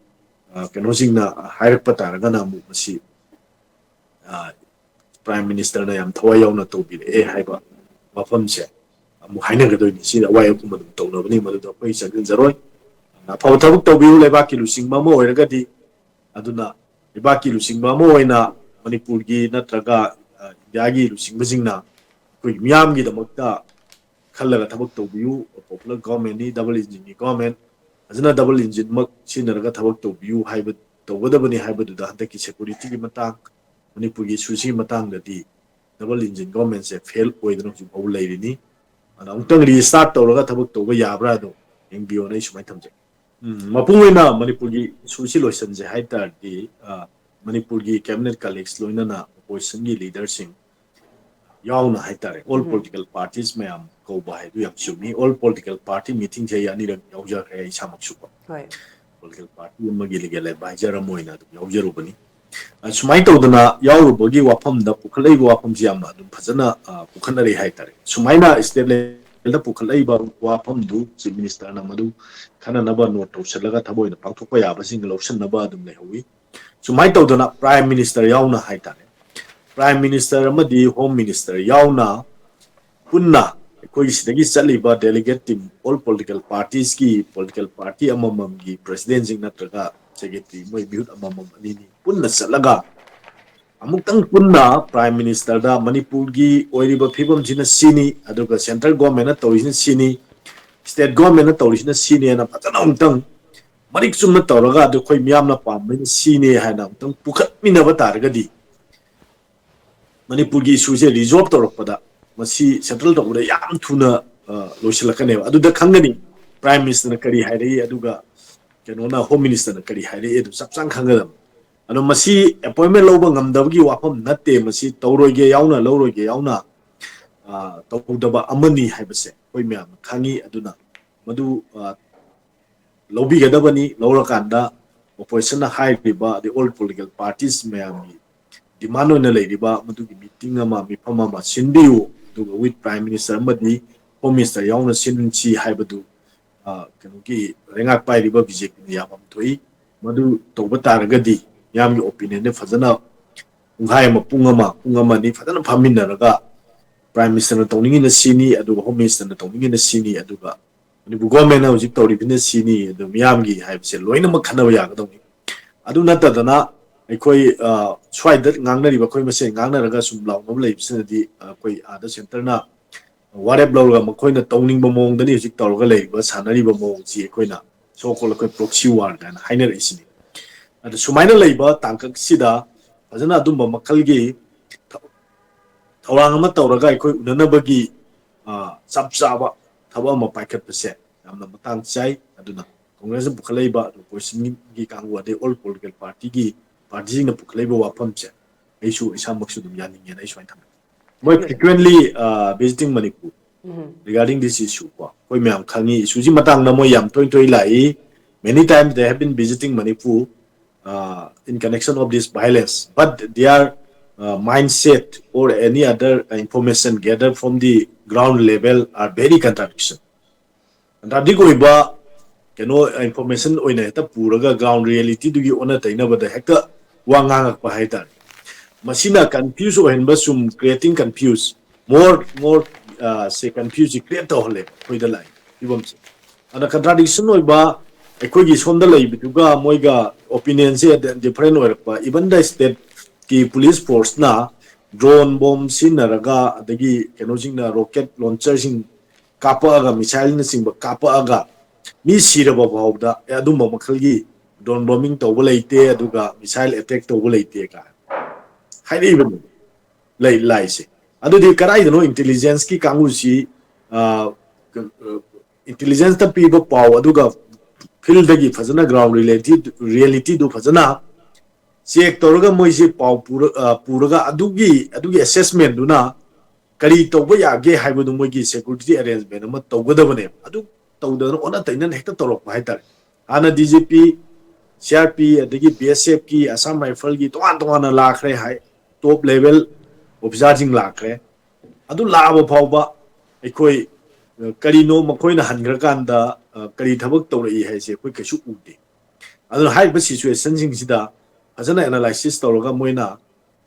ꯑ, ꯀꯩꯅꯣꯁꯤꯡꯅ ꯍꯥꯏꯔꯛꯄ ꯇꯥꯔꯒꯅ ꯑꯃꯨꯛ ꯃꯁꯤ, ꯑ, Prime Ministerꯅ ꯌꯥꯝ ꯊꯋꯥꯏ ꯌꯥꯎꯅ ꯇꯧꯕꯤꯔꯛꯑꯦ ꯍꯥꯏꯕ ꯋꯥꯐꯝꯁꯦ ꯑꯃꯨꯛ ꯍꯥꯏꯅꯒꯗꯣꯏꯅꯤ꯫ ꯁꯤꯗ ꯑꯋꯥꯏ ꯑꯈꯨꯝ ꯑꯗꯨꯝ ꯇꯧꯅꯕꯅꯤ, ꯃꯗꯨꯗ ꯑꯩꯈꯣꯏ ꯆꯪꯁꯤꯟꯖꯔꯣꯏ꯫ ꯑꯐꯕ ꯊꯕꯛ ꯇꯧꯕꯤꯌꯨ, ꯂꯩꯕꯥꯛꯀꯤ ꯂꯨꯆꯤꯡꯕ ꯑꯃ ꯑꯣꯏꯔꯒꯗꯤ꯫ ꯑꯗꯨꯅ ꯂꯩꯕꯥꯛꯀꯤ ꯂꯨꯆꯤꯡꯕ ꯑꯃ ꯑꯣꯏꯅ ꯃꯅꯤꯄꯨꯔꯒꯤ ꯅꯠꯇ꯭ꯔꯒ, ꯑ, ꯏꯟꯗꯤꯌꯥꯒꯤ ꯂꯨꯆꯤꯡꯕꯁꯤꯡꯅ ꯑꯩꯈꯣꯏꯒꯤ ꯃꯤꯌꯥꯝꯒꯤꯗꯃꯛꯇ ꯈꯜꯂꯒ ꯊꯕꯛ ꯇꯧꯕꯤꯌꯨ꯫ Popular governmentꯅꯤ, double engineꯒꯤ government, ꯐꯖꯅ double engineꯃꯛ ꯁꯤꯖꯤꯟꯅꯔꯒ ꯊꯕꯛ ꯇꯧꯕꯤꯌꯨ ꯍꯥꯏꯕ, ꯇꯧꯒꯗꯕꯅꯤ ꯍꯥꯏꯕꯗꯨꯗ ꯍꯟꯗꯛꯀꯤ securityꯒꯤ ꯃꯇꯥꯡ, ꯃꯅꯤꯄꯨꯔꯒꯤ issueꯁꯤꯒꯤ ꯃꯇꯥꯡꯗꯗꯤ double engine governmentꯁꯦ fail ꯑꯣꯏꯗꯅ ꯍꯧꯖꯤꯛ ꯐꯥꯎꯕ ꯂꯩꯔꯤꯅꯤ꯫ ꯑꯗ ꯑꯃꯨꯛꯇꯪ restart ꯇꯧꯔꯒ ꯊꯕꯛ ꯇꯧꯕ ꯌꯥꯕ꯭ꯔꯥ ꯑꯗꯣ ꯌꯦꯡꯕꯤꯌꯣꯅ ꯑꯩ ꯁꯨꯃꯥꯏꯅ ꯊꯝꯖꯒꯦ꯫ ꯎꯝ, ꯃꯄꯨꯡ ꯑꯣꯏꯅ ꯃꯅꯤꯄꯨꯔꯒꯤ issueꯁꯤ ꯂꯣꯏꯁꯤꯟꯁꯦ ꯍꯥꯏ ꯇꯥꯔꯗꯤ, ꯑ, ꯃꯅꯤꯄꯨꯔꯒꯤ cabinet colleagues ꯂꯣꯏꯅꯅ oppositionꯒꯤ leaderꯁꯤꯡ ꯌꯥꯎꯅ ꯍꯥꯏꯇꯥꯔꯦ, all ꯎꯝ꯫ Political parties ꯃꯌꯥꯝ ꯀꯧꯕ ꯍꯥꯏꯗꯨ ꯌꯥꯝ ꯆꯨꯝꯃꯤ꯫ All political party meetingꯁꯦ ꯑꯩ ꯑꯅꯤꯔꯛ ꯌꯥꯎꯖꯈ꯭ꯔꯦ, ꯑꯩ ꯏꯁꯥꯃꯛꯁꯨꯀꯣ꯫ ꯍꯣꯏ꯫ Political party ꯑꯃꯒꯤ legal advisor ꯑꯃ ꯑꯣꯏꯅ ꯑꯗꯨꯝ ꯌꯥꯎꯖꯔꯨꯕꯅꯤ꯫ ꯑ, ꯁꯨꯃꯥꯏꯅ ꯇꯧꯗꯅ ꯌꯥꯎꯔꯨꯕꯒꯤ ꯋꯥꯐꯝꯗ ꯄꯨꯈꯠꯂꯛꯏꯕ ꯋꯥꯐꯝꯁꯤ ꯌꯥꯝꯅ ꯑꯗꯨꯝ ꯐꯖꯅ, ꯑ, ꯄꯨꯈꯠꯅꯔꯛꯏ ꯍꯥꯏꯇꯥꯔꯦ꯫ ꯁꯨꯃꯥꯏꯅ state levelꯗ ꯄꯨꯈꯠꯂꯛꯏꯕ ꯋꯥꯐꯝꯗꯨ Chief Ministerꯅ ꯃꯗꯨ ꯈꯟꯅꯅꯕ note ꯇꯧꯁꯤꯜꯂꯒ ꯊꯕꯛ ꯑꯣꯏꯅ ꯄꯥꯡꯊꯣꯛꯄ ꯌꯥꯕꯁꯤꯡ ꯂꯧꯁꯤꯟꯅꯕ ꯑꯗꯨꯝ ꯂꯩꯍꯧꯋꯤ꯫ ꯁꯨꯃꯥꯏꯅ ꯇꯧꯗꯅ Prime Minister ꯌꯥꯎꯅ ꯍꯥꯏꯇꯥꯔꯦ, Prime Minister ꯑꯃꯗꯤ Home Minister ꯌꯥꯎꯅ ꯄꯨꯟꯅ ꯑꯩꯈꯣꯏꯒꯤ ꯁꯤꯗꯒꯤ ꯆꯠꯂꯤꯕ delegate team, all political partiesꯀꯤ political party ꯑꯃꯃꯝꯒꯤ presidentꯁꯤꯡ ꯅꯠꯇ꯭ꯔꯒ secretary, ꯃꯣꯏ ꯃꯤꯍꯨꯠ ꯑꯃꯃꯝ ꯑꯅꯤꯅꯤ ꯄꯨꯟꯅ ꯆꯠꯂꯒ ꯑꯃꯨꯛꯇꯪ ꯄꯨꯟꯅ Prime Ministerꯗ ꯃꯅꯤꯄꯨꯔꯒꯤ ꯑꯣꯏꯔꯤꯕ ꯐꯤꯕꯝꯁꯤꯅ ꯁꯤꯅꯤ, ꯑꯗꯨꯒ central governmentꯅ ꯇꯧꯔꯤꯁꯤꯅ ꯁꯤꯅꯤ, state governmentꯅ ꯇꯧꯔꯤꯁꯤꯅ ꯁꯤꯅꯦꯅ ꯐꯖꯅ ꯑꯃꯨꯛꯇꯪ ꯃꯔꯤꯛ ꯆꯨꯝꯅ ꯇꯧꯔꯒ, ꯑꯗꯨ ꯑꯩꯈꯣꯏ ꯃꯤꯌꯥꯝꯅ ꯄꯥꯝꯕꯅ ꯁꯤꯅꯦ ꯍꯥꯏꯅ ꯑꯃꯨꯛꯇꯪ ꯄꯨꯈꯠꯃꯤꯟꯅꯕ ꯇꯥꯔꯒꯗꯤ, ꯃꯅꯤꯄꯨꯔꯒꯤ issueꯁꯦ resolve ꯇꯧꯔꯛꯄꯗ ꯃꯁꯤ settle ꯇꯧꯕꯗ ꯌꯥꯝ ꯊꯨꯅ, ꯑ, ꯂꯣꯏꯁꯤꯜꯂꯛꯀꯅꯦꯕ꯫ ꯑꯗꯨꯗ ꯈꯪꯒꯅꯤ Prime Ministerꯅ ꯀꯔꯤ ꯍꯥꯏꯔꯛꯏ, ꯑꯗꯨꯒ ꯀꯩꯅꯣꯅ, Home Ministerꯅ ꯀꯔꯤ ꯍꯥꯏꯔꯛꯏ, ꯑꯗꯨ ꯆꯞ ꯆꯥꯅ ꯈꯪꯒꯗꯕ꯫ ꯑꯗꯣ ꯃꯁꯤ appointment ꯂꯧꯕ ꯉꯝꯗꯕꯒꯤ ꯋꯥꯐꯝ ꯅꯠꯇꯦ, ꯃꯁꯤ ꯇꯧꯔꯣꯏꯒꯦ ꯌꯥꯎꯅ, ꯂꯧꯔꯣꯏꯒꯦ ꯌꯥꯎꯅ, ꯑ, ꯇꯧꯗꯕ ꯑꯃꯅꯤ ꯍꯥꯏꯕꯁꯦ ꯑꯩꯈꯣꯏ ꯃꯌꯥꯝꯅ ꯈꯪꯉꯤ꯫ ꯑꯗꯨꯅ ꯃꯗꯨ, ꯑ, ꯂꯧꯕꯤꯒꯗꯕꯅꯤ꯫ ꯂꯧꯔꯀꯥꯟꯗ oppositionꯅ ꯍꯥꯏꯔꯤꯕ ꯑꯗꯩ all political parties ꯃꯌꯥꯝꯒꯤ demand ꯑꯣꯏꯅ ꯂꯩꯔꯤꯕ ꯃꯗꯨꯒꯤ meeting ꯑꯃ, ꯃꯤꯐꯝ ꯑꯃ ꯁꯤꯟꯕꯤꯌꯨ, ꯑꯗꯨꯒ with Prime Minister ꯑꯃꯗꯤ Home Minister ꯌꯥꯎꯅ ꯁꯤꯟꯁꯤ ꯍꯥꯏꯕꯗꯨ, ꯑ, ꯀꯩꯅꯣꯒꯤ ꯂꯩꯉꯥꯛ ꯄꯥꯏꯔꯤꯕ BJPꯅ ꯌꯥꯐꯝ ꯊꯣꯛꯏ꯫ ꯃꯗꯨ ꯇꯧꯕ ꯇꯥꯔꯒꯗꯤ ꯃꯤꯌꯥꯝꯒꯤ opinionꯗ ꯐꯖꯅ ꯄꯨꯡꯈꯥꯏ ꯑꯃ, ꯄꯨꯡ ꯑꯃ, ꯄꯨꯡ ꯑꯃ ꯑꯅꯤ ꯐꯖꯅ ꯐꯝꯃꯤꯟꯅꯔꯒ Prime Ministerꯅ ꯇꯧꯅꯤꯡꯉꯤꯅ ꯁꯤꯅꯤ, ꯑꯗꯨꯒ Home Ministerꯅ ꯇꯧꯅꯤꯡꯉꯤꯅ ꯁꯤꯅꯤ, ꯑꯗꯨꯒ ꯃꯅꯤꯄꯨꯔ governmentꯅ ꯍꯧꯖꯤꯛ ꯇꯧꯔꯤꯕꯅ ꯁꯤꯅꯤ, ꯑꯗꯨ ꯃꯤꯌꯥꯝꯒꯤ ꯍꯥꯏꯕꯁꯦ ꯂꯣꯏꯅꯃꯛ ꯈꯟꯅꯕ ꯌꯥꯒꯗꯧꯅꯤ꯫ ꯑꯗꯨ ꯅꯠꯇꯗꯅ ꯑꯩꯈꯣꯏ, ꯑ, ꯁ꯭ꯋꯥꯏꯗ ꯉꯥꯡꯅꯔꯤꯕ ꯑꯩꯈꯣꯏ ꯃꯁꯦꯟ ꯉꯥꯡꯅꯔꯒ ꯁꯨꯝ ꯂꯥꯎꯅꯕ ꯂꯩꯕꯁꯤꯅꯗꯤ, ꯑ, ꯑꯩꯈꯣꯏ ꯑꯥꯗ centreꯅ ꯋꯥꯔꯦꯞ ꯂꯧꯔꯒ ꯃꯈꯣꯏꯅ ꯇꯧꯅꯤꯡꯕ ꯃꯑꯣꯡꯗꯅꯤ ꯍꯧꯖꯤꯛ ꯇꯧꯔꯒ ꯂꯩꯔꯤꯕ, ꯁꯥꯟꯅꯔꯤꯕ ꯃꯑꯣꯡꯁꯤ ꯑꯩꯈꯣꯏꯅ so called ꯑꯩꯈꯣꯏ proxy war ꯀꯥꯏꯅ ꯍꯥꯏꯅꯔꯛꯏꯁꯤꯅꯤ꯫ ꯑꯗꯨ ꯁꯨꯃꯥꯏꯅ ꯂꯩꯕ ꯇꯥꯡꯀꯛꯁꯤꯗ ꯐꯖꯅ ꯑꯗꯨꯝꯕ ꯃꯈꯜꯒꯤ ꯊ-, ꯊꯧꯔꯥꯡ ꯑꯃ ꯇꯧꯔꯒ ꯑꯩꯈꯣꯏ ꯎꯅꯅꯕꯒꯤ, ꯑ, ꯆꯞ ꯆꯥꯕ ꯊꯕꯛ ꯑꯃ ꯄꯥꯏꯈꯠꯄꯁꯦ ꯌꯥꯝꯅ ꯃꯇꯥꯡ ꯆꯥꯏ꯫ ꯑꯗꯨꯅ Congressꯅ ꯄꯨꯈꯠꯂꯛꯏꯕ, oppositionꯒꯤ ꯀꯥꯡꯕꯨ, ꯑꯗꯩ all political partyꯒꯤ partyꯁꯤꯡꯅ ꯄꯨꯈꯠꯂꯛꯏꯕ ꯋꯥꯐꯝꯁꯦ ꯑꯩꯁꯨ ꯏꯁꯥꯃꯛꯁꯨ ꯑꯗꯨꯝ ꯌꯥꯅꯤꯡꯉꯦꯅ ꯑꯩ ꯁꯨꯃꯥꯏꯅ ꯊꯝꯃꯦ꯫ ꯃꯣꯏ frequently, uh, visiting Manipur regarding this issue ꯀꯣ, ꯑꯩꯈꯣꯏ ꯃꯌꯥꯝ ꯈꯪꯉꯤ, issueꯁꯤ ꯃꯇꯥꯡꯗ ꯃꯣꯏ ꯌꯥꯝ ꯇꯣꯏ ꯇꯣꯏ ꯂꯥꯛꯏ꯫ Many times they have been visiting Manipur, uh, in connection of this violence, but their, uh, mindset or any other information gathered from the ground level are very contradiction. Contradict ꯑꯣꯏꯕ ꯀꯩꯅꯣ information ꯑꯣꯏꯅ ꯍꯦꯛꯇ ꯄꯨꯔꯒ ground realityꯗꯨꯒꯤ ꯑꯣꯟꯅ ꯇꯩꯅꯕꯗ ꯍꯦꯛꯇ ꯋꯥ ꯉꯥꯡꯉꯛꯄ ꯍꯥꯏꯇꯥꯔꯦ꯫ ꯃꯁꯤꯅ confuse ꯑꯣꯏꯍꯟꯕ, ꯁꯨꯝ creating confuse, more, more, uh, ꯁꯦ confuse create ꯇꯧꯍꯜꯂꯦꯕ ꯑꯩꯈꯣꯏꯗ ꯂꯥꯛꯏ ꯐꯤꯕꯝꯁꯦ꯫ ꯑꯗ contradiction ꯑꯣꯏꯕ ꯑꯩꯈꯣꯏꯒꯤ ꯁꯣꯝꯗ ꯂꯩꯕꯗꯨꯒ ꯃꯣꯏꯒ opinionꯁꯦ different ꯑꯣꯏꯔꯛꯄ, even the stateꯀꯤ police forceꯅ drone bomb ꯁꯤꯖꯤꯟꯅꯔꯒ, ꯑꯗꯒꯤ ꯀꯩꯅꯣꯁꯤꯡꯅ rocket launcherꯁꯤꯡ ꯀꯥꯞꯄꯛꯑꯒ, missileꯅꯆꯤꯡꯕ ꯀꯥꯞꯄꯛꯑꯒ ꯃꯤ ꯁꯤꯔꯕ ꯐꯥꯎꯕꯗ, "ꯑꯦ, ꯑꯗꯨꯝꯕ ꯃꯈꯜꯒꯤ drone bombing ꯇꯧꯕ ꯂꯩꯇꯦ, ꯑꯗꯨꯒ missile attack ꯇꯧꯕ ꯂꯩꯇꯦ" ꯀꯥꯏꯅ ꯍꯥꯏꯔꯛꯏꯕꯅꯤ꯫ ꯂꯩ, ꯂꯥꯏꯁꯦ꯫ ꯑꯗꯨꯗꯤ ꯀꯗꯥꯏꯗꯅꯣ intelligenceꯀꯤ ꯀꯥꯡꯕꯨꯁꯤ, ꯑ, intelligenceꯇ ꯄꯤꯕ ꯄꯥꯎ ꯑꯗꯨꯒ fieldꯗꯒꯤ ꯐꯖꯅ ground reality, realityꯗꯨ ꯐꯖꯅ check ꯇꯧꯔꯒ ꯃꯣꯏꯁꯤ ꯄꯥꯎ ꯄꯨꯔ-, ꯑ, ꯄꯨꯔꯒ ꯑꯗꯨꯒꯤ, ꯑꯗꯨꯒꯤ assessmentꯗꯨꯅ ꯀꯔꯤ ꯇꯧꯕ ꯌꯥꯒꯦ ꯍꯥꯏꯕꯗꯨ ꯃꯣꯏꯒꯤ security arrangement ꯑꯃ ꯇꯧꯒꯗꯕꯅꯦꯕ꯫ ꯑꯗꯨ ꯇꯧꯗꯅ ꯑꯣꯟꯅ ꯇꯩꯅꯅ ꯍꯦꯛꯇ ꯇꯧꯔꯛꯄ ꯍꯥꯏꯇꯥꯔꯦ꯫ ꯍꯥꯟꯅ D G P, C R P, ꯑꯗꯒꯤ ꯕꯤ ꯑꯦꯁ ꯑꯦꯐꯀꯤ, ꯑꯁꯥꯝ ꯔꯥꯏꯐꯜꯒꯤ ꯇꯣꯉꯥꯟ ꯇꯣꯉꯥꯟꯅ ꯂꯥꯛꯈ꯭ꯔꯦ ꯍꯥꯏ, ꯇꯣꯞ ꯂꯦꯚꯦꯜ ꯑꯣꯐꯤꯁꯥꯔꯁꯤꯡ ꯂꯥꯛꯈ꯭ꯔꯦ꯫ ꯑꯗꯨ ꯂꯥꯛꯑꯕ ꯐꯥꯎꯕ ꯑꯩꯈꯣꯏ, ꯑ, ꯀꯔꯤꯅꯣ ꯃꯈꯣꯏꯅ ꯍꯟꯈ꯭ꯔꯀꯥꯟꯗ, ꯑ, ꯀꯔꯤ ꯊꯕꯛ ꯇꯧꯔꯛꯏ ꯍꯥꯏꯁꯦ ꯑꯩꯈꯣꯏ ꯀꯩꯁꯨ ꯎꯗꯦ꯫ ꯑꯗꯨꯅ ꯍꯥꯏꯔꯤꯕ ꯁꯤꯆꯨꯋꯦꯁꯟꯁꯤꯡꯁꯤꯗ ꯐꯖꯅ ꯑꯦꯅꯥꯂꯥꯏꯁꯤꯁ ꯇꯧꯔꯒ ꯃꯣꯏꯅ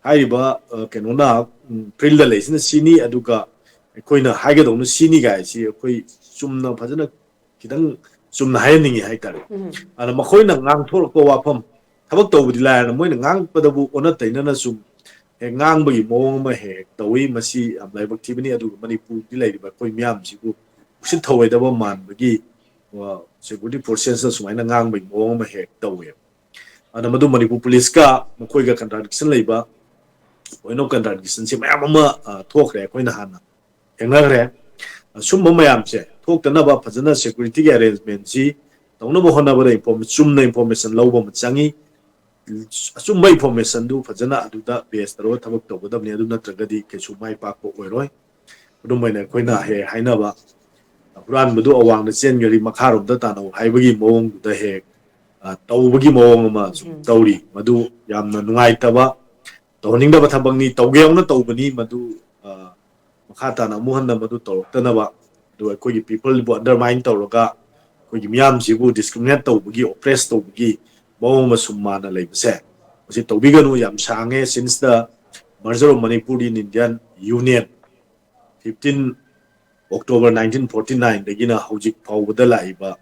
ꯍꯥꯏꯔꯤꯕ, ꯑ, ꯀꯩꯅꯣꯅ, ꯎꯝ, ꯐꯤꯜꯗ ꯂꯩꯁꯤꯅ ꯁꯤꯅꯤ, ꯑꯗꯨꯒ ꯑꯩꯈꯣꯏꯅ ꯍꯥꯏꯒꯗꯧꯅ ꯁꯤꯅꯤ ꯀꯥꯏꯁꯤ ꯑꯩꯈꯣꯏ ꯆꯨꯝꯅ ꯐꯖꯅ ꯈꯤꯇꯪ ꯆꯨꯝꯅ ꯍꯥꯏꯍꯟꯅꯤꯡꯉꯤ ꯍꯥꯏꯇꯥꯔꯦ꯫ ꯎꯝ꯫ ꯑꯗ ꯃꯈꯣꯏꯅ ꯉꯥꯡꯊꯣꯔꯛꯄ ꯋꯥꯐꯝ, ꯊꯕꯛ ꯇꯧꯕꯗꯤ ꯂꯥꯏꯔꯅ ꯃꯣꯏꯅ ꯉꯥꯡꯉꯛꯄꯗꯕꯨ ꯑꯣꯟꯅ ꯇꯩꯅꯅ ꯁꯨꯝ ꯍꯦꯛ ꯉꯥꯡꯕꯒꯤ ꯃꯑꯣꯡ ꯑꯃ ꯍꯦꯛ ꯍꯦꯛ ꯇꯧꯏ꯫ ꯃꯁꯤ ꯌꯥꯝ ꯂꯥꯏꯕꯛ ꯊꯤꯕꯅꯤ꯫ ꯑꯗꯨꯒ ꯃꯅꯤꯄꯨꯔꯗꯤ ꯂꯩꯔꯤꯕ ꯑꯩꯈꯣꯏ ꯃꯤꯌꯥꯝꯁꯤꯕꯨ ꯎꯁꯤꯠ ꯊꯧꯑꯣꯏꯗꯕ ꯃꯥꯟꯕꯒꯤ, ꯑ, ꯁꯦꯀ꯭ꯌꯨꯔꯤꯇꯤ ꯐꯣꯔꯁꯦꯁꯅ ꯁꯨꯃꯥꯏꯅ ꯉꯥꯡꯕꯒꯤ ꯃꯑꯣꯡ ꯑꯃ ꯍꯦꯛ ꯇꯧꯋꯦꯕ꯫ ꯑꯗꯨꯅ ꯃꯗꯨ ꯃꯅꯤꯄꯨꯔ ꯄꯨꯂꯤꯁꯀ ꯃꯈꯣꯏꯒ ꯀꯟꯇ꯭ꯔꯥꯗꯤꯛꯁꯟ ꯂꯩꯕ, ꯄꯣꯏꯟ ꯑꯣꯐ ꯀꯟꯇ꯭ꯔꯥꯗꯤꯛꯁꯟꯁꯦ ꯃꯌꯥꯝ ꯑꯃ, ꯑ, ꯊꯣꯛꯈ꯭ꯔꯦ, ꯑꯩꯈꯣꯏꯅ ꯍꯥꯟꯅ ꯊꯦꯡꯅꯈ꯭ꯔꯦ꯫ ꯑꯁꯨꯝꯕ ꯃꯌꯥꯝꯁꯦ ꯊꯣꯛꯇꯅꯕ ꯐꯖꯅ ꯁꯦꯀ꯭ꯌꯨꯔꯤꯇꯤꯒꯤ ꯑꯦꯔꯦꯟꯖꯃꯦꯟꯁꯤ ꯇꯧꯅꯕ ꯍꯣꯠꯅꯕꯗ ꯏꯟꯐꯣꯔꯃꯦ-, ꯆꯨꯝꯅ ꯏꯟꯐꯣꯔꯃꯦꯁꯟ ꯂꯧꯕ ꯑꯃ ꯆꯪꯉꯤ꯫ ꯑꯆꯨꯝꯕ ꯏꯟꯐꯣꯔꯃꯦꯁꯟꯗꯨ ꯐꯖꯅ ꯑꯗꯨꯗ ꯕꯦꯁ ꯇꯧꯔꯒ ꯊꯕꯛ ꯇꯧꯒꯗꯕꯅꯤ꯫ ꯑꯗꯨ ꯅꯠꯇ꯭ꯔꯒꯗꯤ ꯀꯩꯁꯨ ꯃꯥꯏ ꯄꯥꯛꯄ ꯑꯣꯏꯔꯣꯏ꯫ ꯈꯨꯗꯝ ꯑꯣꯏꯅ ꯑꯩꯈꯣꯏꯅ ꯍꯦꯛ ꯍꯥꯏꯅꯕ, "ꯍꯨꯔꯥꯟꯕꯗꯨ ꯑꯋꯥꯡꯗ ꯆꯦꯟꯈ꯭ꯔꯤ, ꯃꯈꯥꯔꯣꯝꯗ ꯇꯥꯟꯅꯧ" ꯍꯥꯏꯕꯒꯤ ꯃꯑꯣꯡꯗꯨꯗ ꯍꯦꯛ, ꯑ, ꯇꯧꯕꯒꯤ ꯃꯑꯣꯡ ꯑꯃ ꯁꯨꯝ ꯎꯝ꯫ ꯇꯧꯔꯤ꯫ ꯃꯗꯨ ꯌꯥꯝꯅ ꯅꯨꯡꯉꯥꯏꯇꯕ, ꯇꯧꯍꯟꯅꯤꯡꯗꯕ ꯊꯕꯛꯅꯤ꯫ ꯇꯧꯒꯦ ꯌꯥꯎꯅ ꯇꯧꯕꯅꯤ꯫ ꯃꯗꯨ, ꯑ, ꯃꯈꯥ ꯇꯥꯅ ꯑꯃꯨꯛ ꯍꯟꯅ ꯃꯗꯨ ꯇꯧꯔꯛꯇꯅꯕ, ꯑꯗꯨꯒ ꯑꯩꯈꯣꯏꯒꯤ ꯄꯤꯄꯜꯕꯨ ꯑꯟꯗꯔꯃꯥꯏꯟ ꯇꯧꯔꯒ ꯑꯩꯈꯣꯏꯒꯤ ꯃꯤꯌꯥꯝꯁꯤꯕꯨ ꯗꯤꯁꯀ꯭ꯔꯤꯃꯤꯅꯦꯠ ꯇꯧꯕꯒꯤ, ꯑꯣꯄ꯭ꯔꯦꯁ ꯇꯧꯕꯒꯤ ꯃꯑꯣꯡ ꯑꯃ ꯁꯨꯝ ꯃꯥꯅ ꯂꯩꯕꯁꯦ, ꯃꯁꯤ ꯇꯧꯕꯤꯒꯅꯨ꯫ ꯌꯥꯝ ꯁꯥꯡꯉꯦ꯫ Since the merger of Manipur in Indian Union, fifteen October nineteen forty nineꯗꯒꯤꯅ ꯍꯧꯖꯤꯛ ꯐꯥꯎꯕꯗ ꯂꯥꯛꯏꯕ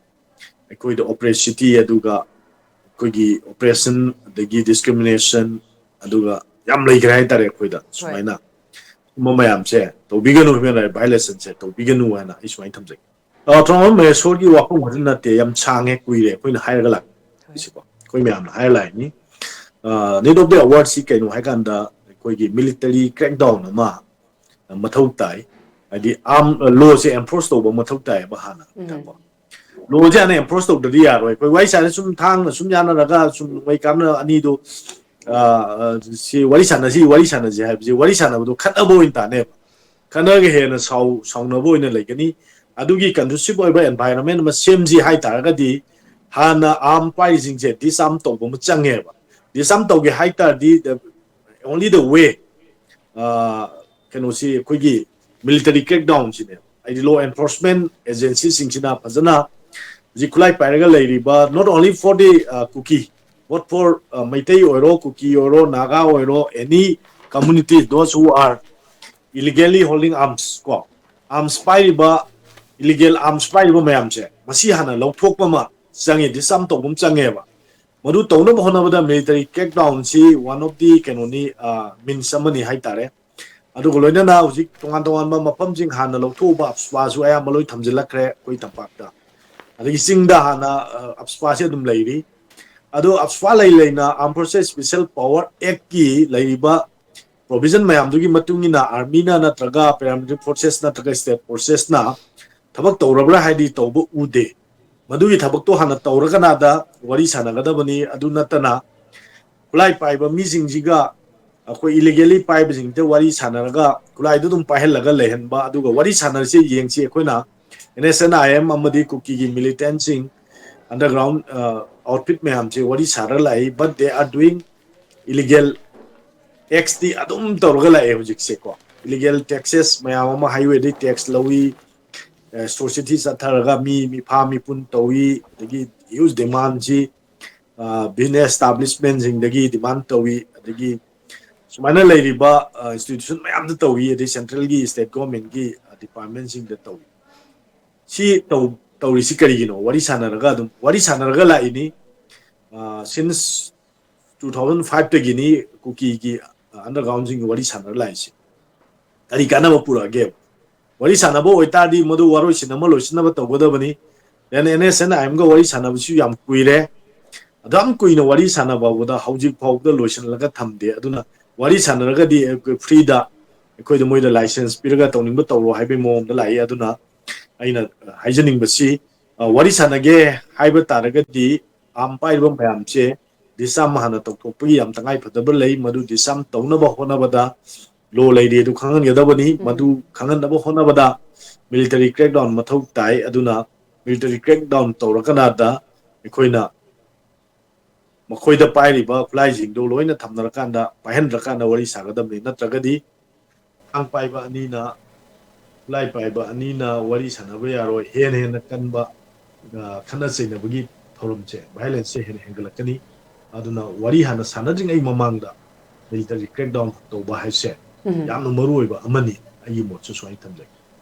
ꯑꯩꯈꯣꯏꯗ ꯑꯣꯄ꯭ꯔꯦꯁꯤꯇꯤ, ꯑꯗꯨꯒ ꯑꯩꯈꯣꯏꯒꯤ ꯑꯣꯄ꯭ꯔꯦꯁꯟ, ꯑꯗꯒꯤ ꯗꯤꯁꯀ꯭ꯔꯤꯃꯤꯅꯦꯁꯟ, ꯑꯗꯨꯒ ꯌꯥꯝ ꯂꯩꯈ꯭ꯔꯦ ꯍꯥꯏꯇꯥꯔꯦ꯫ ꯑꯩꯈꯣꯏꯗ ꯁꯨꯃꯥꯏꯅ ꯁꯨꯝꯕ ꯃꯌꯥꯝꯁꯦ ꯇꯧꯕꯤꯒꯅꯨ, ꯍ꯭ꯌꯨꯃꯦꯟ ꯔꯥꯏꯠ ꯚꯥꯏꯑꯣꯂꯦꯁꯟꯁꯦ ꯇꯧꯕꯤꯒꯅꯨ ꯍꯥꯏꯅ ꯑꯩ ꯁꯨꯃꯥꯏꯅ ꯊꯝꯖꯒꯦ꯫ ꯑ, ꯊꯧꯔꯝ ꯃꯍꯦꯁꯣꯔꯒꯤ ꯋꯥꯐꯝ ꯈꯛꯇ ꯅꯠꯇꯦ, ꯌꯥꯝ ꯁꯥꯡꯉꯦ, ꯀꯨꯏꯔꯦ ꯑꯩꯈꯣꯏꯅ ꯍꯥꯏꯔꯒ ꯂꯥꯛꯏꯁꯤꯀꯣ, ꯑꯩꯈꯣꯏ ꯃꯌꯥꯝꯅ ꯍꯥꯏꯔ ꯂꯥꯛꯏꯅꯤ꯫ ꯑ, need of the awardꯁꯤ ꯀꯩꯅꯣ ꯍꯥꯏꯀꯥꯟꯗ, ꯑꯩꯈꯣꯏꯒꯤ ꯃꯤꯂꯤꯇꯔꯤ ꯀ꯭ꯔꯦꯛꯗꯥꯎꯟ ꯑꯃ ꯃꯊꯧ ꯇꯥꯏ꯫ ꯍꯥꯏꯗꯤ ꯑꯥꯔꯝ ꯂꯣꯁꯦ ꯑꯦꯟꯐꯣꯔꯁ ꯇꯧꯕ ꯃꯊꯧ ꯇꯥꯏꯌꯦꯕ ꯍꯥꯟꯅ꯫ ꯎꯝ꯫ ꯂꯣꯁꯦ ꯍꯥꯟꯅ ꯑꯦꯟꯐꯣꯔꯁ ꯇꯧꯗ꯭ꯔꯗꯤ ꯌꯥꯔꯣꯏ꯫ ꯑꯩꯈꯣꯏ ꯋꯥꯔꯤ ꯁꯥꯟꯅ ꯁꯨꯝ ꯊꯥꯡꯅ ꯁꯨꯝ ꯌꯥꯅꯔꯒ ꯁꯨꯝ ꯅꯣꯡꯃꯩ ꯀꯥꯞꯅ ꯑꯅꯤꯗꯨ, ꯑ, ꯑ, ꯁꯤ ꯋꯥꯔꯤ ꯁꯥꯟꯅꯁꯤ, ꯋꯥꯔꯤ ꯁꯥꯟꯅꯁꯤ ꯍꯥꯏꯕꯁꯤ ꯋꯥꯔꯤ ꯁꯥꯟꯅꯕꯗꯣ ꯈꯠꯅꯕ ꯑꯣꯏꯅ ꯇꯥꯅꯦꯕ꯫ ꯈꯠꯅꯔꯒ ꯍꯦꯟꯅ ꯁꯥꯎ-, ꯁꯥꯎꯅꯕ ꯑꯣꯏꯅ ꯂꯩꯒꯅꯤ꯫ ꯑꯗꯨꯒꯤ ꯀꯟꯗꯨꯁꯤꯞ ꯑꯣꯏꯕ ꯑꯦꯟꯚꯥꯏꯔꯣꯟꯃꯦꯟ ꯑꯃ ꯁꯦꯝꯁꯤ ꯍꯥꯏ ꯇꯥꯔꯒꯗꯤ ꯍꯥꯟꯅ ꯑꯥꯔꯝ ꯄꯥꯏꯔꯤꯁꯤꯡꯁꯦ ꯗꯤꯁꯑꯥꯔꯝ ꯇꯧꯕ ꯑꯃ ꯆꯪꯉꯦꯕ꯫ ꯗꯤꯁꯑꯥꯔꯝ ꯇꯧꯒꯦ ꯍꯥꯏ ꯇꯥꯔꯗꯤ, the only the way, ꯑ, ꯀꯩꯅꯣꯁꯤ, ꯑꯩꯈꯣꯏꯒꯤ ꯃꯤꯂꯤꯇꯔꯤ ꯀ꯭ꯔꯦꯛꯗꯥꯎꯟꯁꯤꯅꯦꯕ꯫ ꯍꯥꯏꯗꯤ ꯂꯣ ꯑꯦꯟꯐꯣꯔꯁꯃꯦꯟ ꯑꯦꯖꯦꯟꯁꯤꯁꯤꯡꯁꯤꯅ ꯐꯖꯅ ꯍꯧꯖꯤꯛ ꯈꯨꯠꯂꯥꯏ ꯄꯥꯏꯔꯒ ꯂꯩꯔꯤꯕ, not only for the, ꯑ, ꯀꯨꯀꯤ, but for, ꯑ, ꯃꯩꯇꯩ ꯑꯣꯏꯔꯣ, ꯀꯨꯀꯤ ꯑꯣꯏꯔꯣ, ꯅꯥꯒꯥ ꯑꯣꯏꯔꯣ, any community, those who are illegally holding arms, ꯀꯣ, ꯑꯥꯔꯝꯁ ꯄꯥꯏꯔꯤꯕ, ꯏꯂꯤꯒꯦꯜ ꯑꯥꯔꯝꯁ ꯄꯥꯏꯔꯤꯕ ꯃꯌꯥꯝꯁꯦ, ꯃꯁꯤ ꯍꯥꯟꯅ ꯂꯧꯊꯣꯛꯄ ꯑꯃ ꯆꯪꯉꯦ, ꯗꯤꯁꯑꯥꯔꯝ ꯇꯧꯕ ꯑꯃ ꯆꯪꯉꯦꯕ꯫ ꯃꯗꯨ ꯇꯧꯅꯕ ꯍꯣꯠꯅꯕꯗ ꯃꯤꯂꯤꯇꯔꯤ ꯀ꯭ꯔꯦꯛꯗꯥꯎꯟꯁꯤ one of the ꯀꯩꯅꯣꯅꯤ, ꯃꯤꯟꯁ ꯑꯃꯅꯤ ꯍꯥꯏꯇꯥꯔꯦ꯫ ꯑꯗꯨꯒ ꯂꯣꯏꯅꯅ ꯍꯧꯖꯤꯛ ꯇꯣꯉꯥꯟ ꯇꯣꯉꯥꯟꯕ ꯃꯐꯝꯁꯤꯡ ꯍꯥꯟꯅ ꯂꯧꯊꯣꯛꯎꯕ, ꯑꯞꯁꯄꯥꯁꯨ ꯑꯌꯥꯝꯕ ꯂꯣꯏ ꯊꯝꯖꯤꯜꯂꯛꯈ꯭ꯔꯦ ꯑꯩꯈꯣꯏ ꯇꯝꯄꯥꯛꯇ꯫ ꯑꯗꯒꯤ ꯆꯤꯡꯗ ꯍꯥꯟꯅ, ꯑ, ꯑꯞꯁꯄꯥꯁꯤ ꯑꯗꯨꯝ ꯂꯩꯔꯤ꯫ ꯑꯗꯣ ꯑꯞꯁꯄꯥ ꯂꯩ ꯂꯩꯅ Armed Forces Special Power Actꯀꯤ ꯂꯩꯔꯤꯕ ꯄ꯭ꯔꯣꯚꯤꯖꯟ ꯃꯌꯥꯝꯗꯨꯒꯤ ꯃꯇꯨꯡ ꯏꯟꯅ ꯑꯥꯔꯃꯤꯅ ꯅꯠꯇ꯭ꯔꯒ ꯄꯦꯔꯥꯃꯤꯂꯤꯇꯔꯤ ꯐꯣꯔꯁꯦꯁ ꯅꯠꯇ꯭ꯔꯒ ꯁ꯭ꯇꯦꯠ ꯐꯣꯔꯁꯦꯁꯅ ꯊꯕꯛ ꯇꯧꯔꯕ꯭ꯔꯥ ꯍꯥꯏꯗꯤ ꯇꯧꯕ ꯎꯗꯦ꯫ ꯃꯗꯨꯒꯤ ꯊꯕꯛꯇꯣ ꯍꯥꯟꯅ ꯇꯧꯔꯀꯥꯟꯗ ꯋꯥꯔꯤ ꯁꯥꯟꯅꯒꯗꯕꯅꯤ꯫ ꯑꯗꯨ ꯅꯠꯇꯅ ꯈꯨꯠꯂꯥꯏ ꯄꯥꯏꯕ ꯃꯤꯁꯤꯡꯁꯤꯒ ꯑꯩꯈꯣꯏ ꯏꯂꯤꯒꯦꯂꯤ ꯄꯥꯏꯕꯁꯤꯡꯁꯤꯗ ꯋꯥꯔꯤ ꯁꯥꯟꯅꯔꯒ ꯈꯨꯠꯂꯥꯏꯗꯨ ꯑꯗꯨꯝ ꯄꯥꯏꯍꯜꯂꯒ ꯂꯩꯍꯟꯕ, ꯑꯗꯨꯒ ꯋꯥꯔꯤ ꯁꯥꯟꯅꯔꯤꯁꯦ ꯌꯦꯡꯁꯤ꯫ ꯑꯩꯈꯣꯏꯅ NSCN-IM ꯑꯃꯗꯤ ꯀꯨꯀꯤꯒꯤ ꯃꯤꯂꯤꯇꯦꯟꯁꯤꯡ, ꯑꯟꯗꯔꯒ꯭ꯔꯥꯎꯟ ꯑꯥꯎꯠꯐꯤꯠ ꯃꯌꯥꯝꯁꯦ ꯋꯥꯔꯤ ꯁꯥꯔꯒ ꯂꯥꯛꯏ, but they are doing illegal actsꯇꯤ ꯑꯗꯨꯝ ꯇꯧꯔꯒ ꯂꯥꯛꯑꯦ ꯍꯧꯖꯤꯛꯁꯦꯀꯣ꯫ ꯏꯂꯤꯒꯦꯜ ꯇꯦꯛꯁꯦꯁ ꯃꯌꯥꯝ ꯑꯃ ꯍꯥꯏꯋꯦꯗꯒꯤ ꯇꯦꯛꯁ ꯂꯧꯏ, ꯁꯣꯁꯥꯏꯇꯤ ꯆꯠꯊꯔꯒ ꯃꯤ ꯃꯤꯐꯥ ꯃꯤꯄꯨꯟ ꯇꯧꯏ, ꯑꯗꯒꯤ ꯍ꯭ꯌꯨꯖ ꯗꯤꯃꯥꯟꯁꯤ ꯕꯤꯖꯤꯅꯦꯁ ꯑꯦꯁꯇꯥꯕ꯭ꯂꯤꯁꯃꯦꯟꯁꯤꯡꯗꯒꯤ ꯗꯤꯃꯥꯟ ꯇꯧꯏ, ꯑꯗꯒꯤ ꯁꯨꯃꯥꯏꯅ ꯂꯩꯔꯤꯕ ꯏꯟꯁꯇꯤꯇ꯭ꯌꯨꯁꯟ ꯃꯌꯥꯝꯗ ꯇꯧꯏ, ꯑꯗꯩ ꯁꯦꯟꯇ꯭ꯔꯦꯜꯒꯤ, ꯁ꯭ꯇꯦꯠ ꯒꯣꯔꯃꯦꯟꯒꯤ ꯗꯤꯄꯥꯔꯠꯃꯦꯟꯁꯤꯡꯗ ꯇꯧꯏ꯫ ꯁꯤ ꯇꯧ ꯇꯧꯔꯤꯁꯤ ꯀꯔꯤꯒꯤꯅꯣ? ꯋꯥꯔꯤ ꯁꯥꯟꯅꯔꯒ ꯑꯗꯨꯝ ꯋꯥꯔꯤ ꯁꯥꯟꯅꯔꯒ ꯂꯥꯛꯏꯅꯤ꯫ ꯁꯤꯟꯁ ꯇꯨ ꯊꯥꯎꯖꯟ ꯐꯥꯏꯚꯇꯒꯤꯅꯤ ꯀꯨꯀꯤꯒꯤ ꯑꯟꯗꯔꯒ꯭ꯔꯥꯎꯟꯁꯤꯡꯒ ꯋꯥꯔꯤ ꯁꯥꯟꯅꯔ ꯂꯥꯛꯏꯁꯦ꯫ ꯀꯔꯤ ꯀꯥꯟꯅꯕ ꯄꯨꯔꯛꯑꯒꯦꯕ? ꯋꯥꯔꯤ ꯁꯥꯟꯅꯕ ꯑꯣꯏꯇꯥꯔꯗꯤ ꯃꯗꯨ ꯋꯥꯔꯣꯏꯁꯤꯟ ꯑꯃ ꯂꯣꯏꯁꯤꯟꯅꯕ ꯇꯧꯒꯗꯕꯅꯤ꯫ Then NSCN-IMꯒ ꯋꯥꯔꯤ ꯁꯥꯟꯅꯕꯁꯨ ꯌꯥꯝ ꯀꯨꯏꯔꯦ꯫ ꯑꯗꯨꯝ ꯀꯨꯏꯅ ꯋꯥꯔꯤ ꯁꯥꯟꯅꯕ ꯐꯥꯎꯕꯗ ꯍꯧꯖꯤꯛ ꯐꯥꯎꯕꯗ ꯂꯣꯏꯁꯤꯜꯂꯒ ꯊꯝꯗꯦ꯫ ꯑꯗꯨꯅ ꯋꯥꯔꯤ ꯁꯥꯟꯅꯔꯒꯗꯤ ꯑꯩꯈꯣꯏ ꯐ꯭ꯔꯤꯗ ꯑꯩꯈꯣꯏꯗ ꯃꯣꯏꯗ ꯂꯥꯏꯁꯦꯟꯁ ꯄꯤꯔꯒ ꯇꯧꯅꯤꯡꯕ ꯇꯧꯔꯣ ꯍꯥꯏꯕꯒꯤ ꯃꯑꯣꯡꯗ ꯂꯥꯛꯏ꯫ ꯑꯗꯨꯅ ꯑꯩꯅ ꯍꯥꯏꯖꯅꯤꯡꯕꯁꯤ, ꯑ, ꯋꯥꯔꯤ ꯁꯥꯟꯅꯒꯦ ꯍꯥꯏꯕ ꯇꯥꯔꯒꯗꯤ ꯑꯥꯔꯝ ꯄꯥꯏꯔꯤꯕ ꯃꯌꯥꯝꯁꯦ ꯗꯤꯁꯑꯥꯔꯝ ꯍꯥꯟꯅ ꯇꯧꯊꯣꯛꯄꯒꯤ ꯌꯥꯝ ꯇꯉꯥꯏ ꯐꯗꯕ ꯂꯩ꯫ ꯃꯗꯨ ꯗꯤꯁꯑꯥꯔꯝ ꯇꯧꯅꯕ ꯍꯣꯠꯅꯕꯗ ꯂꯣ ꯂꯩꯔꯤ ꯑꯗꯨ ꯈꯪꯍꯟꯒꯗꯕꯅꯤ꯫ ꯎꯝ꯫ ꯃꯗꯨ ꯈꯪꯍꯟꯅꯕ ꯍꯣꯠꯅꯕꯗ ꯃꯤꯂꯤꯇꯔꯤ ꯀ꯭ꯔꯦꯛꯗꯥꯎꯟ ꯃꯊꯧ ꯇꯥꯏ꯫ ꯑꯗꯨꯅ ꯃꯤꯂꯤꯇꯔꯤ ꯀ꯭ꯔꯦꯛꯗꯥꯎꯟ ꯇꯧꯔꯀꯥꯟꯗ ꯑꯩꯈꯣꯏꯅ ꯃꯈꯣꯏꯗ ꯄꯥꯏꯔꯤꯕ ꯈꯨꯠꯂꯥꯏꯁꯤꯡꯗꯨ ꯂꯣꯏꯅ ꯊꯝꯅꯔꯀꯥꯟꯗ, ꯄꯥꯏꯍꯟꯗ꯭ꯔꯀꯥꯟꯗ ꯋꯥꯔꯤ ꯁꯥꯒꯗꯕꯅꯤ꯫ ꯅꯠꯇ꯭ꯔꯒꯗꯤ ꯊꯥꯡ ꯄꯥꯏꯕ ꯑꯅꯤꯅ, ꯈꯨꯠꯂꯥꯏ ꯄꯥꯏꯕ ꯑꯅꯤꯅ ꯋꯥꯔꯤ ꯁꯥꯟꯅꯕ ꯌꯥꯔꯣꯏ꯫ ꯍꯦꯟꯅ ꯍꯦꯟꯅ ꯀꯟꯕ, ꯑ, ꯈꯠꯅ ꯆꯩꯅꯕꯒꯤ ꯊꯧꯔꯝꯁꯦ, violence ꯁꯦ ꯍꯦꯟꯅ ꯍꯦꯟꯒꯠꯂꯛꯀꯅꯤ꯫ ꯑꯗꯨꯅ ꯋꯥꯔꯤ ꯍꯥꯟꯅ ꯁꯥꯟꯅꯗ꯭ꯔꯤꯉꯩ ꯃꯃꯥꯡꯗ military crackdown ꯇꯧꯕ ꯍꯥꯏꯁꯦ ꯌꯥꯝꯅ ꯃꯔꯨ ꯑꯣꯏꯕ ꯑꯃꯅꯤ꯫ ꯑꯩꯒꯤ ꯃꯣꯠꯁꯨ ꯁꯨꯃꯥꯏꯅ ꯊꯝꯖꯒꯦ꯫